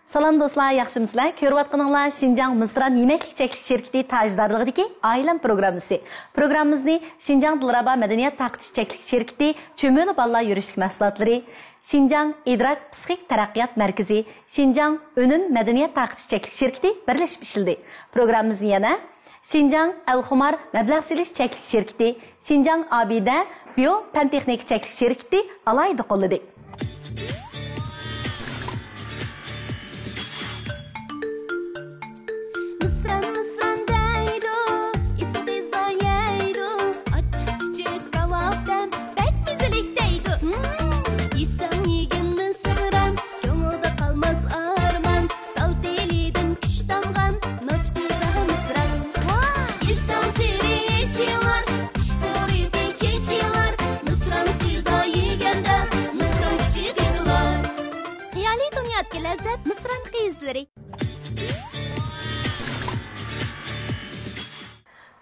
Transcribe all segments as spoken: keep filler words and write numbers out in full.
سالام دوستلار، ياخشىمۇسىلەر؟ كۆرۈۋاتقىنىڭلار شىنجاڭ مىسران يېمەكلىك چەكلىك شىركىتى تاجدارلىقىدىكى ئائىلەم پروگراممىسى. پروگراممىمىزنى شىنجاڭ دىلرەبا مەدەنىيەت تارقىتىش چەكلىك شىركىتى چۈمۈلە بالىلار يۈرۈشلۈك مەھسۇلاتلىرى، شىنجاڭ ئىدراك پسىخىك تەرەققىيات مەركىزى، شىنجاڭ ئۈنۈم مەدەنىيەت تارقىتىش چەكلىك شىركىتى بىرلىشىپ ئىشلىدى. پروگراممىمىزنى يەنە شىنجاڭ ئەلخۇمار مەبلەغ سېلىش چەكلىك شىركىتى، شىنجاڭ ئابىدە بىيو پەن تېخنىكا چەكلىك شىركىتى ئالاھىدە قوللىدى. مىسران، مىسران دەيدۇ، ئېسىل غىزا يەيدۇ، ئاچچىق چۈچۈك كاۋاپتەم بەك مەززىلىك دەيدۇ. ھىم، يېسەڭ يېگىن مىسران، كۆڭۈلدە قالماس ئارمان، تال تېلىدىن كۈچ تامغان، ناچ قىزا مىسران. يېسەڭ تېرى چېچىلار، ئۇچقۇرى چېچىلار، مىسران قىزا يېگەندە، مىسران كۈچى تېتىلار. خىيالىي دۇنيادىكى لەززەت مىسران قىزلىرى.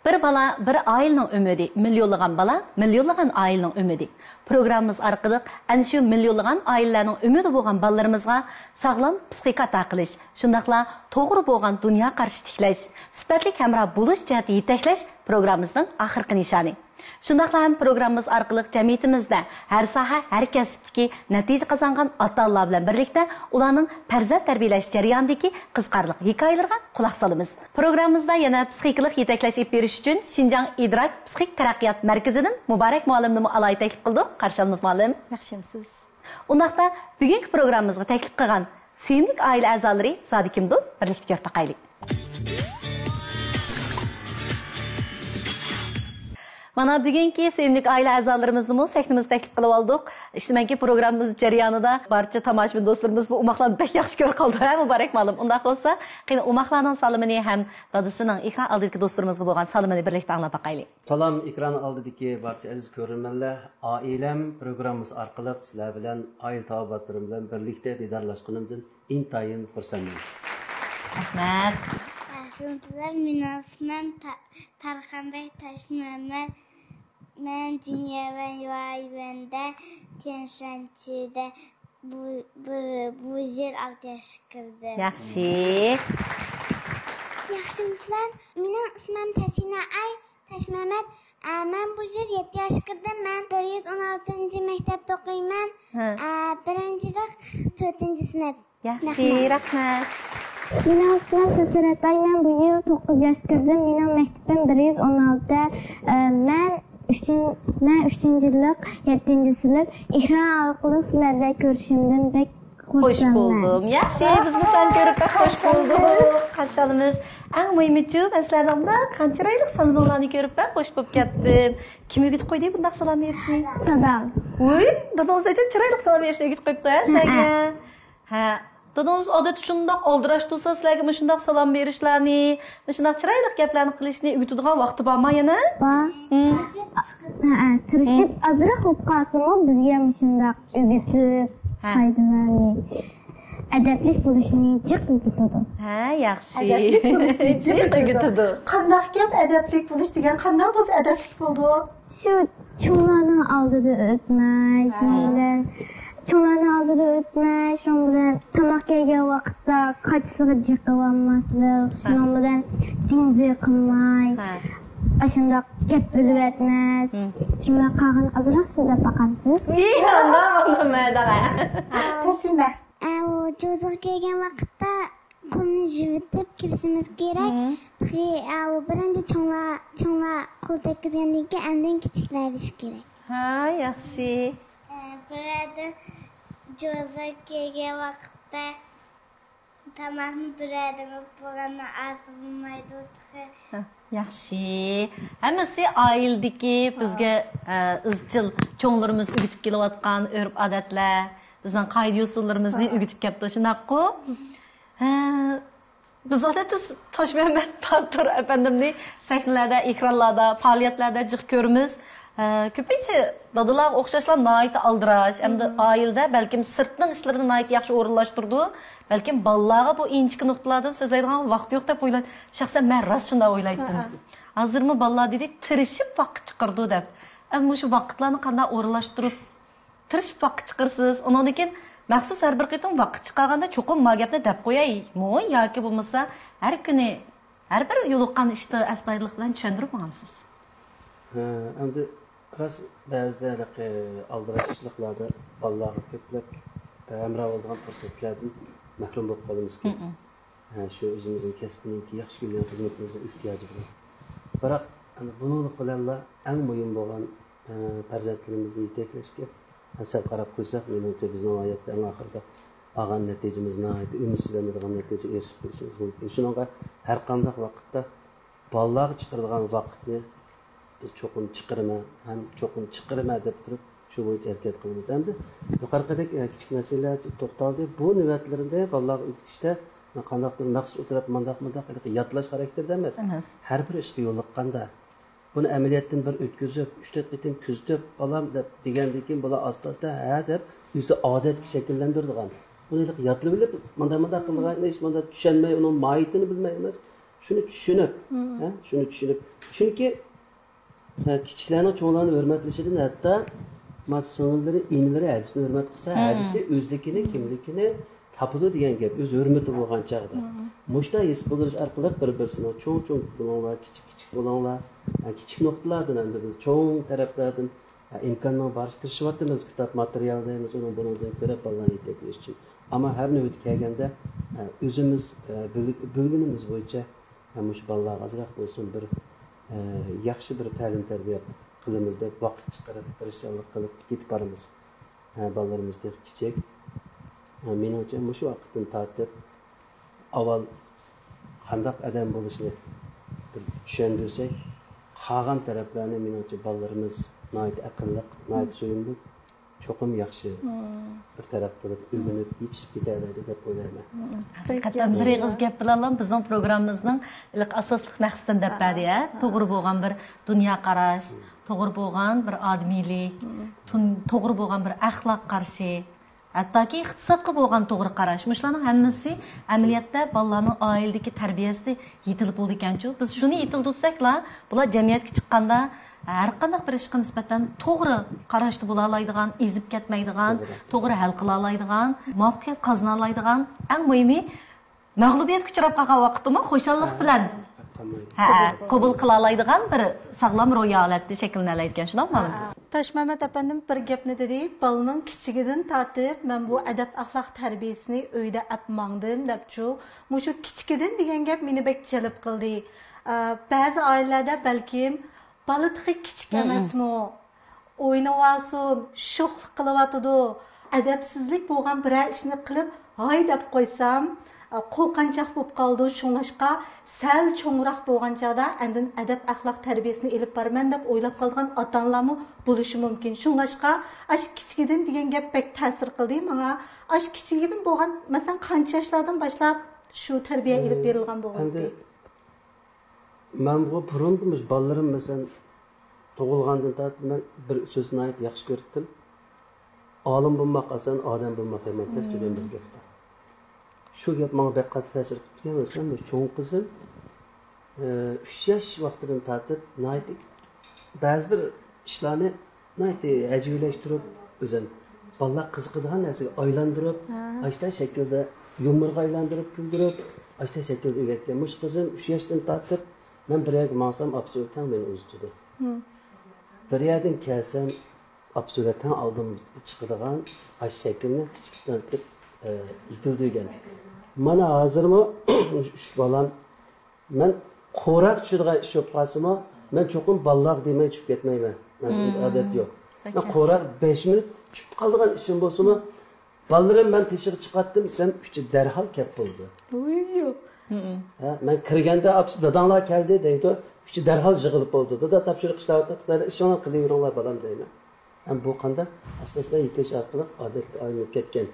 بىر بالا بىر ئائىلىنىڭ ئۈمىدى، مىليونلىغان بالا مىليونلىغان ئائىلىنىڭ ئۈمىدى. پروگراممىمىز ئارقىلىق ئەنە شۇ مىليونلىغان ئائىلىلەرنىڭ ئۈمىدى بولغان بالىلىرىمىزغا ساغلام پسىخىكا ئاتا قىلىش، شۇنداقلا توغرا بولغان دۇنيا قارىشى تىكلەش، سۈپەتلىك ھەمراھ بولۇش جەھەتتە يېتەكلەش پروگراممىمىزنىڭ ئاخىرقى نىشانى. شۇنداقلا ھەم پروگراممىمىز ئارقىلىق جەمئىيىتىمىزدە ھەر ساھە، ھەر كەسىپتىكى نەتىجە قازانغان ئاتا-ئانىلار بىلەن بىرلىكتە ئۇلارنىڭ پەرزەنت تەربىيەلەش جەريانىدىكى قىزىقارلىق ھېكايىلىرىغا قۇلاق سالىمىز. پروگراممىمىزدا يەنە پسىخىكىلىق يېتەكلەش ئېلىپ بېرىش ئۈچۈن شىنجاڭ ئىدراك پسىخىك تەرەققىيات مەركىزىدىن مۇبارەك مۇئەللىمنىمۇ ئالاھىدە تەكلىپ قىلدۇق. قارشى ئالىمىز مۇئەللىم. ياخشىمۇسىز؟ ئۇنداقتا بۈگۈنكى پروگراممىمىزغا تەكلىپ قىلغان سۆيۈملۈك ئائىلە ئەزالىرى زادى كىمدۇ؟ بىرلىكتە كۆرۈپ باقايلى. مانا بۈگۈنكى سۆيۈملۈك ئائىلە ئەزالىرىمىزنىمۇ سەھنىمىزگە تەكلىپ قىلىۋالدۇق. ئىشىنىمەنكى پروگراممىمىز جەريانىدا بارچە تاماشىبىن دوستلىرىمىز بۇ ئوماقلارنى بەك ياخشى كۆرۈپ قالدى، ھە مۇبارەك مۇئەللىم؟ ئۇنداق بولسا قېنى ئوماقلارنىڭ سالىمىنى ھەم دادىسىنىڭ ئېكران ئالدىدىكى دوستلىرىمىزغا بولغان سالىمىنى بىرلىكتە ئاڭلاپ باقايلى. سالام ئېكران ئالدىدىكى بارچە ئەزىز كۆرۈرمەنلەر، ئائىلەم پروگراممىسى ئارقىلىق سىلەر بىلەن ئائىلە تاۋابىئاتلىرىم بىلەن بىرلىكتە دىدارلاشقىنىمدىن ئىنتايىن خۇرسەنمەن. رەھمەت. رەھمەتۇللا، مېنىڭ ئىسمىم تا-، تارخانبەگ تاشمەمەت. مەن جىنيەنۋەن رايونىدا تيەنشەنچۈدە بۇ، بىر، بۇ يىل ئالتە ياشقا كىردىم. ياخشى. ياخشىمۇسىلەر؟ مېنىڭ ئىسمىم تەسىنە ئاي تاشمەمەت. ئە، مەن بۇ يىل يەتتە ياشقا كىردىم. مەن بىر يۈز ئون ئالتىنچى مەكتەپتە ئوقۇيمەن. ھە. ئە، بىرىنچىلىق تۆتىنچى سىنىپ. ياخشى، رەھمەت. رەھمەت. مېنىڭ ئىسمىم سەسرەتاي، مەن بۇ يىل توققۇز ياشقا كىردىم. مېنىڭ مەكتىپىم بىر يۈز ئون ئالتە. ئە، مەن ئۈچىن-، مەن ئۈچىنچى يىللىق يەتتىنچى سىنىپ. ئېكران ئارقىلىق سىلەر بىلەن كۆرۈشۈمدىن بەك خۇش خۇرسەنمەن. بولدۇم. ياخشى، بىزمۇ سىلەرنى كۆرۈپ بەك خۇش بولدۇق. قارشى ئالىمىز. ئەڭ مۇھىمىچۇ، مەن سىلەرنىڭ بۇنداق قان چىرايلىق سالىمىڭلارنى كۆرۈپ بەك خۇش بولۇپ كەتتىم. كىم ئۆگىتىپ قويدى بۇنداق سالام بېرىشنى؟ دادام. ۋۇي، دادىڭىز نەچچە چىرايلىق سالام بېرىشنى ئۆگىتىپ قويۇپتۇ، ھە، سىلەرگە؟ ھە. ھە. دادىڭىز ئادەتتە شۇنداق ئالدىراش تۇرسا، سىلەرگە مۇشۇنداق سالام بېرىشلارنى، مۇشۇنداق چىرايلىق گەپلەرنى قىلىشنى ئۆگىتىدىغان ۋاقتى بارمۇ يەنە؟ بار. ھە، ھە، تىرىشىپ ئازراق بولۇپ قالسىمۇ، بىزگە مۇشۇنداق ئۆگىتىپ، ھە، قائىدىلەرنى، ئەدەپلىك بولۇشنى جىق ئۆگىتىدۇ. ھە، ياخشى. ئەدەپلىك بولۇشنى جىق ئۆگىتىدۇ. قانداق گەپ ئەدەپلىك بولۇش دېگەن؟ قانداق بولسا ئەدەپلىك بولىدۇ؟ شۇ چوڭلارنىڭ ئالدىدا ئۆتمەي، ھە، شۇنىڭ بىلەن چوڭلارنىڭ ئالدىدا ئۆتمەي، شۇنىڭ بىلەن تاماق يەيدىغان ۋاقىتتا قاچىسىغا جىقىۋالماسلىق، ھە، شۇنىڭ بىلەن جىڭجىڭ قىلماي، ھە، ئاشۇنداق گەپ بۆلۈۋەتمەس. ھىم. شۇنداق قالغان ئازراق سۆزلەپ باقامسىز؟ ئى، ئانداق، ئانداق، مەدەغە. تەسلىمە. ئەۋۇ جوزىغا كەلگەن ۋاقىتتا قولنى يۇيۇۋېتىپ كېلىشىمىز كېرەك. مم. تېخى، ئاۋۇ بىرىنچى چوڭلار، چوڭلار قول تەگكۈزگەندىن كېيىن ئاندىن كىچىكلەر ئېلىش كېرەك. ھا، ياخشى. ئە، بىر ئادەم جوزىغا كەلگەن ۋاقىتتا تاماقنى بىر ئادەم ئېلىپ بولغاندا ئاز بولمايدۇ تېخى. ھا، ياخشى. ھەممىسى ئائىلىدىكى بىزگە، ئە، ئىزچىل چوڭلىرىمىز ئۆگىتىپ كېلىۋاتقان ئۆرپ-ئادەتلەر، بىزنىڭ قائىدە-يوسۇنلىرىمىزنى ئۆگىتىپ كەپتۇ، شۇنداققۇ؟ ھە، بىز ئادەتتە تاشمەمەت باتۇر ئەپەندىمنى سەھنىلەردە، ئېكرانلاردا، پائالىيەتلەردە جىق كۆرىمىز. ھە، كۆپىنچە دادىلارغا ئوخشاشلا ناھايىتى ئالدىراش، ئەمدى ئائىلىدە بەلكىم سىرتنىڭ ئىشلىرىنى ناھايىتى ياخشى ئورۇنلاشتۇرىدۇ. بەلكىم بالىلارغا بۇ ئىنچىكە نۇقتىلاردا سۆزلەيدىغان ۋاقتى يوق دەپ ئويلايدۇ. شەخسەن مەن راست شۇنداق ئويلايتتىم. ھە، ھە. ھازىرمۇ بالىلار دېدى، تىرىشىپ ۋاقىت چىقىرىدۇ دەپ. ئەمما مۇشۇ ۋاقىتلارنى قانداق ئورۇنلاشتۇرۇپ تىرىشىپ ۋاقىت چىقىرىسىز. ئۇنىڭدىن كېيىن مەخسۇس ھەر بىر قېتىم ۋاقىت چىقارغاندا چوقۇم ما گەپنى دەپ قويايمۇ ياكى بولمىسا ھەر كۈنى، ھەر بىر يولۇققان ئىشتا ئەستايىدىللىق بىلەن چۈشەندۈرۈپ ماڭامسىز؟ ھە، ئەمدى راست بەزىدە ھېلىقى ئالدىراشلىقلاردا بالىلارغا كۆپلەپ ھەمراھ بولىدىغان پۇرسەتلەردىن مەھرۇم بولۇپ قالىمىزكۇ. ھە، شۇ ئۆزىمىزنىڭ كەسپىنىڭكى ياخشى كۆرگەن خىزمىتىمىزنىڭ ئېھتىياجى بار. بىراق، ئەنە بۇنىڭلىق بىلەنلا ئەڭ مۇھىم بولغان، ئە، پەرزەنتلىرىمىزنى يېتەكلەشكە، ئە، سەل قاراپ قويساق، مېنىڭچە بىزنىڭ ھاياتتا ئەڭ ئاخىرىدا ئالغان نەتىجىمىز ناھايىتى ئۈمىدسىزلەنمەيدىغان نەتىجىگە ئېرىشىپ قېلىشىمىز مۇمكىن. شۇنىڭغا ھەر قانداق ۋاقىتتا بالىلارغا چىقىرىدىغان ۋاقىتنى بىز چوقۇم چىقىرىمەن ھەم چوقۇم چىقىرىمەن دەپ تۇرۇپ، شۇ بويىچە ھەرىكەت قىلىمىز. ئەمدى يۇقىرىقىدەك، ئە، كىچىك مەسىلىلەر توختالدى. بۇ نۆۋەتلىرىدە بالىلارغا ئۆگىتىشتە قانداقتۇر مەخسۇس ئولتۇرۇپ، مانداق، مانداق ھېلىقى ياتلاش خاراكتېرىدە ئەمەس. ئەمەس. ھەر بىر ئىشقا يولۇققاندا، بۇنى ئەمەلىيەتتىن بىر ئۆتكۈزۈپ، ئۈچ تۆت قېتىم كۆزىتىپ، بالام دەپ دېگەندىن كېيىن، بالا ئاستا-ئاستا ھە دەپ، ئۆزى ئادەتكە شەكىللەندۈرىدىغان. بۇنى ھېلىقى ياتلىۋېلىپ، مانداق، مانداق قىلىدىغان ئىش، مانداق چۈشەنمەي، ئۇنىڭ ماھىيىتىنى بىلمەي ئەمەس. شۇنى چۈشىنىپ، ھە، شۇنى چۈشىنىپ. چۈنكى ھە، كىچىكلەرنىڭ چوڭلارنى ھۆرمەتلىشىدىن ھەتتا، ما، سىڭىللىرى، ئىنىلىرى ھەدىسىنى ھۆرمەت قىلسا، ھەدىسى ئۆزلۈكىنى، كىملىكىنى تاپىدۇ دېگەن گەپ، ئۆز ھۆرمىتى بولغان چاغدا. مۇشۇنداق ھېس بىلدۈرۈش ئارقىلىق بىر-بىرسىنىڭ چوڭ-چوڭ بولۇڭلار، كىچىك-كىچىك بولۇڭلار، ھە، كىچىك نۇقتىلاردىن ئەمدى بىز چوڭ تەرەپلەردىن، ھە، ئىمكاننىڭ بارىچە تىرىشىۋاتىمىز، كىتاب ماتېرىيال دەيمىز، ئۇنىڭ بۇنىڭدىن كۆرۈپ بالىلارنى يېتەكلەش ئۈچۈن. ئەمما ھەر نۆۋىتى كەلگەندە، ھە، ئۆزىمىز، ھە، بىل-، بىلگىنىمىز بويىچە، ھە، مۇشۇ بالىلارغا ئازراق بولسۇن بىر، ئە، ياخشى بىر تەلىم-تەربىيە قىلىمىز دەپ ۋاقىت چىقىرىپ، تىرىشچانلىق قىلىپ كېتىپ بارىمىز. ھە، بالىلىرىمىز تېخى كىچىك. ھە، مېنىڭچە مۇشۇ ۋاقىتتىن تارتىپ ئاۋۋال قانداق ئادەم بولۇشنى بىر چۈشەندۈرسەك، قالغان تەرەپلەرنى مېنىڭچە بالىلىرىمىز ناھايىتى ئەقىللىق، ناھايىتى سۆيۈملۈك، چوقۇم ياخشى بىر تەرەپ قىلىپ ئۆگىنىپ يېتىشىپ كېتەلەيدۇ دەپ ئويلايمەن. ھەقىقەتەن بىر ئېغىز گەپ بىلەنلا بىزنىڭ پروگراممىمىزنىڭ ئېنىق ئاساسلىق مەقسىتىنى دەپ بەردى، ھە؟ توغرا بولغان بىر دۇنيا قاراش، توغرا بولغان بىر ئادىمىيلىك، تون-، توغرا بولغان بىر ئەخلاق قارىشى، ھەتتاكى ئىقتىسادقا بولغان توغرا قاراش. مۇشۇلارنىڭ ھەممىسى ئەمەلىيەتتە بالىلارنىڭ ئائىلىدىكى تەربىيەسىدە يېتىلىپ بولىدىكەنچۇ. بىز شۇنى يېتىلدۈرسەكلا، بۇلار جەمئىيەتكە چىققاندا ھەر قانداق بىر ئىشقا نىسبەتەن توغرا قاراشتا بولالايدىغان، ئېزىپ كەتمەيدىغان، توغرا ھەل قىلالايدىغان، مۇۋەپپەقىيەت قازىنالايدىغان، ئەڭ مۇھىمى مەغلۇبىيەتكە ئۇچراپ قالغان ۋاقىتتىمۇ خۇشاللىق بىلەن، ھە، قوبۇل قىلالايدىغان بىر ساغلام روھىي ھالەتتە شەكىللىنەلەيدىكەن، شۇنداقمۇ مۇئەللىم؟ تاشمەمەت ئەپەندىم بىر گەپنى دېدى، بالىنىڭ كىچىكىدىن تارتىپ مەن بۇ ئەدەپ-ئەخلاق تەربىيەسىنى ئۆيدە ئەپ ماڭدىم دەپچۇ. مۇشۇ كىچىكىدىن دېگەن گەپ مېنى بەك جەلپ قىلدى. ئە، بەزى ئائىلىلەردە بەلكىم بالا تېخى كىچىك ئەمەسمۇ؟ ئوينىۋالسۇن، شوخلۇق قىلىۋاتىدۇ. ئەدەپسىزلىك بولغان بىرەر ئىشنى قىلىپ، ھاي دەپ قويسام، قورقۇنچاق بولۇپ قالىدۇ. شۇڭلاشقا سەل چوڭراق بولغان چاغدا ئاندىن ئەدەپ-ئەخلاق تەربىيەسىنى ئېلىپ بارىمەن دەپ ئويلاپ قالىدىغان ئاتا-ئانىلارمۇ بولۇشى مۇمكىن. شۇڭلاشقا ئاشۇ كىچىكىدىن دېگەن گەپ بەك تەسىر قىلدى ماڭا. ئاشۇ كىچىكىدىن بولغان، مەسىلەن، قانچە ياشلاردىن باشلاپ شۇ تەربىيە ئېلىپ بېرىلغان بولغانتى؟ مەن بۇ بۇرۇندىن مۇشۇ بالىلىرىم، مەسىلەن، تۇغۇلغاندىن تارتىپ مەن بىر سۆزنى ناھايىتى ياخشى كۆرەتتىم. ئالىم بولماق ئاسان، ئادەم بولماق يامان تەس دېگەن بىر گەپ بار. شۇ گەپ ماڭا بەك قاتتىق تەسىر قىلىپتىكەن. مەسىلەن، بۇ چوڭ قىزىم، ئى، ئۈچ ياش ۋاقتىدىن تارتىپ ناھايىتى بەزى بىر ئىشلارنى ناھايىتى ھەجۋىيلەشتۈرۈپ، ئۆزەل بالىلار قىزىقىدىغان نەرسىگە ئايلاندۇرۇپ، ئاشتا شەكىلدە يۇمۇرغا ئايلاندۇرۇپ، كۈلدۈرۈپ، ئاشتا شەكىلدە ئۆگەتكەن. مۇشۇ قىزىم ئۈچ ياشتىن تارتىپ، مەن بىر يەرگە ماڭسام، ئاپىسى ئۆتەڭ مېنى ئۇزىتىدۇ. بىر يەردىن كەلسەم، ئاپىسى ئۆتەڭ ئالدىمغا چىقىدىغان ئاشۇ شەكىلنى كىچىكتىن تارتىپ، ئە، يېتىلدۈرگەن. مانا ھازىرمۇ شۇ بالام مەن خوراك چۈشىدىغان ئىش بولۇپ قالسىمۇ، مەن چوقۇم بالىلارغا دېمەي چۈشۈپ كەتمەيمەن. مەن ئادەت يوق. مەن خوراك بەش مىنۇت چۈشۈپ قالىدىغان ئىشىم بولسىمۇ، بالىلىرىم مەن تېشىغا چىقاتتىم دېسەم، ئۈچى دەرھال كەپ بولىدۇ. ھە، مەن كىرگەندە، ئاپىسى، داداڭلار كەلدى دەيدۇ. ئۈچى دەرھال يىغىلىپ بولىدۇ. دادا تاپشۇرۇق ئىشلەۋاتىدۇ، دادا ئىشىڭلارنى قىلىۋېرىڭلار بالام دەيمەن. ھەم بۇ قانداق ئاستا-ئاستا يېتىلىش ئارقىلىق ئادەتكە ئايلىنىپ كەتكەن.